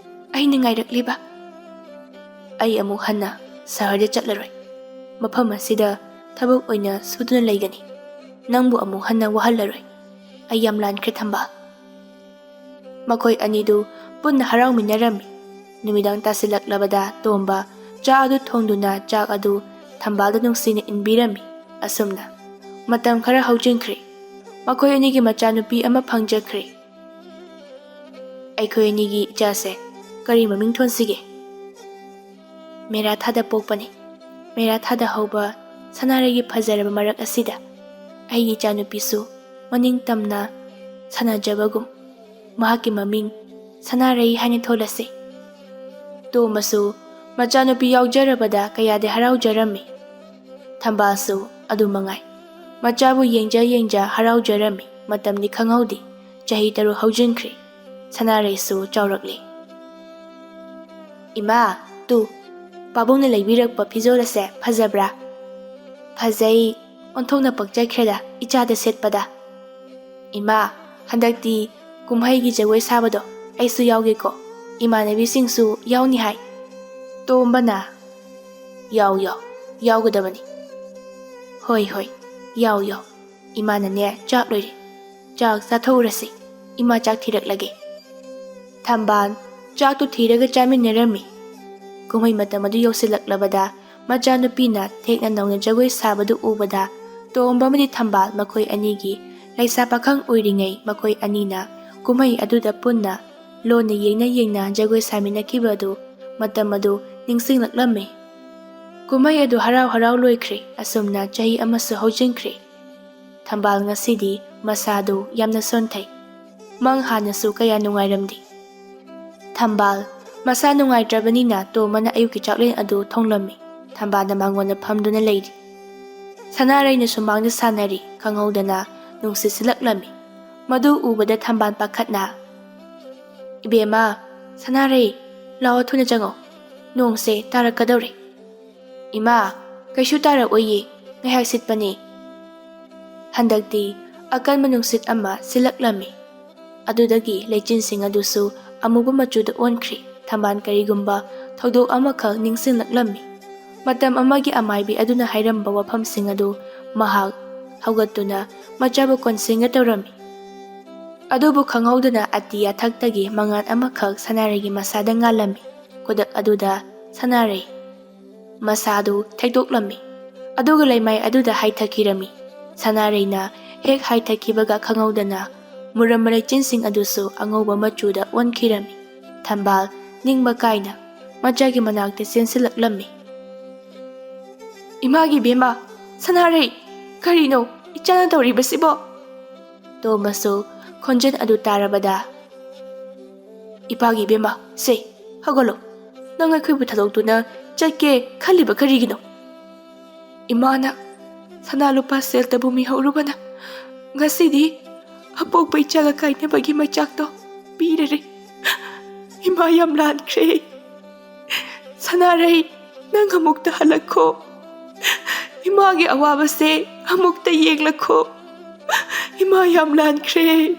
ꯑꯩꯅ ꯉꯥꯏꯔꯛꯂꯤꯕ꯫ ꯑꯩ ꯑꯃꯨꯛ ꯍꯟꯅ ꯁꯍꯔꯗ ꯆꯠꯂꯔꯣꯏ꯫ ꯃꯐꯝ ꯑꯁꯤꯗ ꯊꯕꯛ ꯑꯣꯏꯅ ꯁꯨꯗꯨꯅ ꯂꯩꯒꯅꯤ꯫ ꯅꯪꯕꯨ ꯑꯃꯨꯛ ꯍꯟꯅ ꯋꯥꯍꯜꯂꯔꯣꯏ꯫ ꯑꯩ ꯌꯥꯝ ꯂꯥꯟꯈ꯭ꯔꯦ, ꯊꯝꯕꯥꯜ꯫ ꯃꯈꯣꯏ ꯑꯅꯤꯗꯨ ꯄꯨꯟꯅ ꯍꯔꯥꯎꯃꯤꯟꯅꯔꯝꯃꯤ꯫ ꯅꯨꯃꯤꯗꯥꯡ ꯇꯥꯁꯤꯜꯂꯛꯂꯕꯗ ꯇꯣꯝꯕ ꯆꯥ ꯑꯗꯨ ꯊꯣꯡꯗꯨꯅ ꯆꯥꯛ ꯑꯗꯨ ꯊꯝꯕꯥꯜꯗ ꯅꯨꯡꯁꯤꯅ ꯏꯟꯕꯤꯔꯝꯃꯤ꯫ ꯑꯁꯨꯝꯅ ꯃꯇꯝ ꯈꯔ ꯍꯧꯖꯤꯟꯈ꯭ꯔꯦ꯫ ꯃꯈꯣꯏ ꯑꯅꯤꯒꯤ ꯃꯆꯥꯅꯨꯄꯤ ꯑꯃ ꯐꯪꯖꯈ꯭ꯔꯦ꯫ ꯑꯩꯈꯣꯏ ꯑꯅꯤꯒꯤ ꯏꯆꯥꯁꯦ ꯀꯔꯤ ꯃꯃꯤꯡ ꯊꯣꯟꯁꯤꯒꯦ? ꯃꯦꯔꯥ ꯊꯥꯗ ꯄꯣꯛꯄꯅꯤ꯫ ꯃꯦꯔꯥ ꯊꯥꯗ ꯍꯧꯕ ꯁꯅꯥꯔꯩꯒꯤ ꯐꯖꯔꯕ ꯃꯔꯛ ꯑꯁꯤꯗ ꯑꯩꯒꯤ ꯏꯆꯥꯅꯨꯄꯤꯁꯨ ꯃꯅꯤꯡ ꯇꯝꯅ ꯁꯥꯟꯅꯖꯕꯒꯨꯝ ꯃꯍꯥꯛꯀꯤ ꯃꯃꯤꯡ ꯁꯅꯥꯔꯩ ꯍꯥꯏꯅ ꯊꯣꯜꯂꯁꯤ꯫ ꯇꯣꯝꯕꯁꯨ ꯃꯆꯥꯅꯨꯄꯤ ꯌꯥꯎꯖꯔꯕꯗ ꯀꯌꯥꯗꯤ ꯍꯔꯥꯎꯖꯔꯝꯃꯤ꯫ ꯊꯝꯕꯥꯜꯁꯨ ꯑꯗꯨ ꯃꯉꯥꯏ꯫ ꯃꯆꯥꯕꯨ ꯌꯦꯡꯖ ꯌꯦꯡꯖ ꯍꯔꯥꯎꯖꯔꯝꯃꯤ꯫ ꯃꯇꯝꯗꯤ ꯈꯪꯍꯧꯗꯦ꯫ ꯆꯍꯤ ꯇꯔꯨꯛ ꯍꯧꯖꯤꯟꯈ꯭ꯔꯦ꯫ ꯁꯅꯥꯔꯩꯁꯨ ꯆꯥꯎꯔꯛꯂꯦ꯫ "ꯏꯃꯥ, ꯇꯨ, ꯄꯥꯕꯨꯡꯅ ꯂꯩꯕꯤꯔꯛꯄ ꯐꯤꯖꯣꯜ ꯑꯁꯦ ꯐꯖꯕ꯭ꯔꯥ?" "ꯐꯖꯩ꯫ ꯑꯣꯟꯊꯣꯛꯅ ꯄꯛꯆꯈ꯭ꯔꯦꯗ ꯏꯆꯥꯗ ꯁꯦꯠꯄꯗ꯫ ꯏꯃꯥ, ꯍꯟꯗꯛꯇꯤ ꯀꯨꯝꯍꯩꯒꯤ ꯖꯒꯣꯏ ꯁꯥꯕꯗꯣ ꯑꯩꯁꯨ ꯌꯥꯎꯒꯦꯀꯣ꯫ ꯏꯃꯥꯟꯅꯕꯤꯁꯤꯡꯁꯨ ꯌꯥꯎꯅꯤ ꯍꯥꯏ꯫" ꯇꯣꯝꯕꯅ, "ꯌꯥꯎ, ꯌꯥꯎ, ꯌꯥꯎꯒꯗꯕꯅꯤ꯫" "ꯍꯣꯏ, ꯍꯣꯏ, ꯌꯥꯎ, ꯌꯥꯎ꯫ ꯏꯃꯥꯅꯅꯦ ꯆꯥꯛ ꯂꯣꯏꯔꯦ꯫ ꯆꯥꯛ ꯆꯥꯊꯣꯛꯎꯔꯁꯤ꯫ ꯏꯃꯥ ꯆꯥꯛ ꯊꯤꯔꯛꯂꯒꯦ꯫" ꯊꯝꯕꯥꯜ ꯆꯥꯛꯇꯨ ꯊꯤꯔꯒ ꯆꯥꯃꯤꯟꯅꯔꯝꯃꯤ꯫ ꯀꯨꯝꯍꯩ ꯃꯇꯝ ꯑꯗꯨ ꯌꯧꯁꯤꯜꯂꯛꯂꯕꯗ ꯃꯆꯥꯅꯨꯄꯤꯅ ꯊꯦꯛꯅ ꯅꯧꯅ ꯖꯒꯣꯏ ꯁꯥꯕꯗꯨ ꯎꯕꯗ ꯇꯣꯝꯕ ꯑꯃꯗꯤ ꯊꯝꯕꯥꯜ ꯃꯈꯣꯏ ꯑꯅꯤꯒꯤ ꯂꯩꯁꯥ ꯄꯥꯈꯪ ꯑꯣꯏꯔꯤꯉꯩ ꯃꯈꯣꯏ ꯑꯅꯤꯅ ꯀꯨꯝꯍꯩ ꯑꯗꯨꯗ ꯄꯨꯟꯅ ꯂꯣꯟꯅ ꯌꯦꯡꯅ ꯌꯦꯡꯅ ꯖꯒꯣꯏ ꯁꯥꯃꯤꯟꯅꯈꯤꯕ ꯑꯗꯨ, ꯃꯇꯝ ꯑꯗꯨ ꯅꯤꯡꯁꯤꯡꯂꯛꯂꯝꯃꯤ꯫ ꯀꯨꯝꯍꯩ ꯑꯗꯨ ꯍꯔꯥꯎ ꯍꯔꯥꯎ ꯂꯣꯏꯈ꯭ꯔꯦ꯫ ꯑꯁꯨꯝꯅ ꯆꯍꯤ ꯑꯃꯁꯨ ꯍꯧꯖꯤꯟꯈ꯭ꯔꯦ꯫ ꯊꯝꯕꯥꯜ ꯉꯁꯤꯗꯤ ꯃꯁꯥꯗꯨ ꯌꯥꯝꯅ ꯁꯣꯟꯊꯩ꯫ ꯃꯪ ꯍꯥꯟꯅꯁꯨ ꯀꯌꯥ ꯅꯨꯡꯉꯥꯏꯔꯝꯗꯦ꯫ ꯊꯝꯕꯥꯜ ꯃꯁꯥ ꯅꯨꯡꯉꯥꯏꯇ꯭ꯔꯕꯅꯤꯅ ꯇꯣꯝꯕꯅ ꯑꯌꯨꯛꯀꯤ ꯆꯥꯛꯂꯦꯟ ꯑꯗꯨ ꯊꯣꯡꯂꯝꯃꯤ꯫ ꯊꯝꯕꯥꯜꯅ ꯃꯉꯣꯟꯗ ꯐꯝꯗꯨꯅ ꯂꯩꯔꯤ꯫ ꯁꯅꯥꯔꯩꯅ ꯁꯨꯃꯥꯡꯗ ꯁꯥꯟꯅꯔꯤ꯫ ꯈꯪꯍꯧꯗꯅ ꯅꯨꯡꯁꯤꯠ ꯁꯤꯜꯂꯛꯂꯝꯃꯤ꯫ ꯃꯗꯨ ꯎꯕꯗ ꯊꯝꯕꯥꯜ ꯄꯥꯈꯠꯅ, "ꯏꯕꯦꯝꯃ, ꯁꯅꯥꯔꯩ, "ꯂꯥꯛꯑꯣ, ꯊꯨꯅ ꯆꯪꯉꯣ꯫ ꯅꯣꯡꯁꯦ ꯇꯥꯔꯛꯀꯗꯧꯔꯦ꯫" "ꯏꯃꯥ, ꯀꯩꯁꯨ ꯇꯥꯔꯛꯑꯣꯏꯌꯦ, ꯉꯥꯏꯍꯥꯛ ꯁꯤꯠꯄꯅꯦ꯫" ꯍꯟꯗꯛꯇꯤ ꯑꯀꯟꯕ ꯅꯨꯡꯁꯤꯠ ꯑꯃ ꯁꯤꯜꯂꯛꯂꯝꯃꯤ꯫ ꯑꯗꯨꯗꯒꯤ ꯂꯩꯆꯤꯟꯁꯤꯡ ꯑꯗꯨꯁꯨ ꯑꯃꯨꯕ ꯃꯆꯨꯗ ꯑꯣꯟꯈ꯭ꯔꯤ꯫ ꯊꯝꯕꯥꯜ ꯀꯔꯤꯒꯨꯝꯕ ꯊꯧꯗꯣꯛ ꯑꯃꯈꯛ ꯅꯤꯡꯁꯤꯡꯂꯛꯂꯝꯃꯤ꯫ ꯃꯇꯝ ꯑꯃꯒꯤ ꯑꯃꯥꯏꯕꯤ ꯑꯗꯨꯅ ꯍꯥꯏꯔꯝꯕ ꯋꯥꯐꯝꯁꯤꯡ ꯑꯗꯨ ꯃꯍꯥꯛ ꯍꯧꯒꯠꯇꯨꯅ ꯃꯆꯥꯕꯨ ꯀꯣꯟꯁꯤꯟꯒ ꯇꯧꯔꯝꯃꯤ꯫ ꯑꯗꯨꯕꯨ ꯈꯪꯍꯧꯗꯅ ꯑꯇꯤꯌꯥ ꯊꯛꯇꯒꯤ ꯃꯉꯥꯜ ꯑꯃꯈꯛ ꯁꯅꯥꯔꯩꯒꯤ ꯃꯁꯥꯗ ꯉꯥꯜꯂꯝꯃꯤ꯫ ꯈꯨꯗꯛ ꯑꯗꯨꯗ ꯁꯅꯥꯔꯩ ꯃꯁꯥꯗꯨ ꯊꯦꯛꯇꯣꯛꯂꯝꯃꯤ, ꯑꯗꯨꯒ ꯂꯩꯃꯥꯏ ꯑꯗꯨꯗ ꯍꯥꯏꯊꯈꯤꯔꯝꯃꯤ꯫ ꯁꯅꯥꯔꯩꯅ ꯍꯦꯛ ꯍꯥꯏꯊꯈꯤꯕꯒ ꯈꯪꯍꯧꯗꯅ ꯃꯨꯔꯝꯕ ꯂꯩꯆꯤꯟꯁꯤꯡ ꯑꯗꯨꯁꯨ ꯑꯉꯧꯕ ꯃꯆꯨꯗ ꯑꯣꯟꯈꯤꯔꯝꯃꯤ꯫ ꯊꯝꯕꯥꯜ ꯅꯤꯡꯕ ꯀꯥꯏꯅ ꯃꯆꯥꯒꯤ ꯃꯅꯥꯛꯇ ꯆꯦꯟꯁꯤꯜꯂꯛꯂꯝꯃꯤ꯫ "ꯏꯃꯥꯒꯤ ꯏꯕꯦꯝꯃ, ꯁꯅꯥꯔꯩ, ꯀꯔꯤꯅꯣ ꯏꯆꯥꯅ ꯇꯧꯔꯤꯕꯁꯤꯕꯣ?" ꯇꯣꯝꯕꯁꯨ ꯈꯣꯟꯖꯦꯜ ꯑꯗꯨ ꯇꯥꯔꯕꯗ, "ꯏꯄꯥꯒꯤ ꯏꯕꯦꯝꯃ, ꯁꯦ, ꯍꯧꯒꯠꯂꯣ꯫ ꯅꯪ ꯑꯩꯈꯣꯏꯕꯨ ꯊꯥꯗꯣꯛꯇꯨꯅ ꯆꯠꯀꯦ ꯈꯜꯂꯤꯕ ꯀꯔꯤꯒꯤꯅꯣ?" "ꯏꯃꯥꯅ ꯁꯅꯥ ꯂꯨꯄꯥ ꯁꯦꯜꯇꯕꯨ ꯃꯤꯍꯧꯔꯨꯕꯅ ꯉꯁꯤꯗꯤ ꯑꯄꯣꯛꯄ ꯏꯆꯥꯒ ꯀꯥꯏꯅꯕꯒꯤ ꯃꯩꯆꯥꯛꯇꯣ ꯄꯤꯔꯔꯦ꯫ ꯏꯃꯥ ꯌꯥꯝ ꯂꯥꯟꯈ꯭ꯔꯦ꯫ ꯁꯅꯥꯔꯩ, ꯅꯪ ꯑꯃꯨꯛꯇ ꯍꯜꯂꯛꯈꯣ꯫ ꯏꯃꯥꯒꯤ ꯑꯋꯥꯕꯁꯦ ꯑꯃꯨꯛꯇ ꯌꯦꯡꯂꯛꯈꯣ꯫ ꯏꯃꯥ ꯌꯥꯝ ꯂꯥꯟꯈ꯭ꯔꯦ꯫"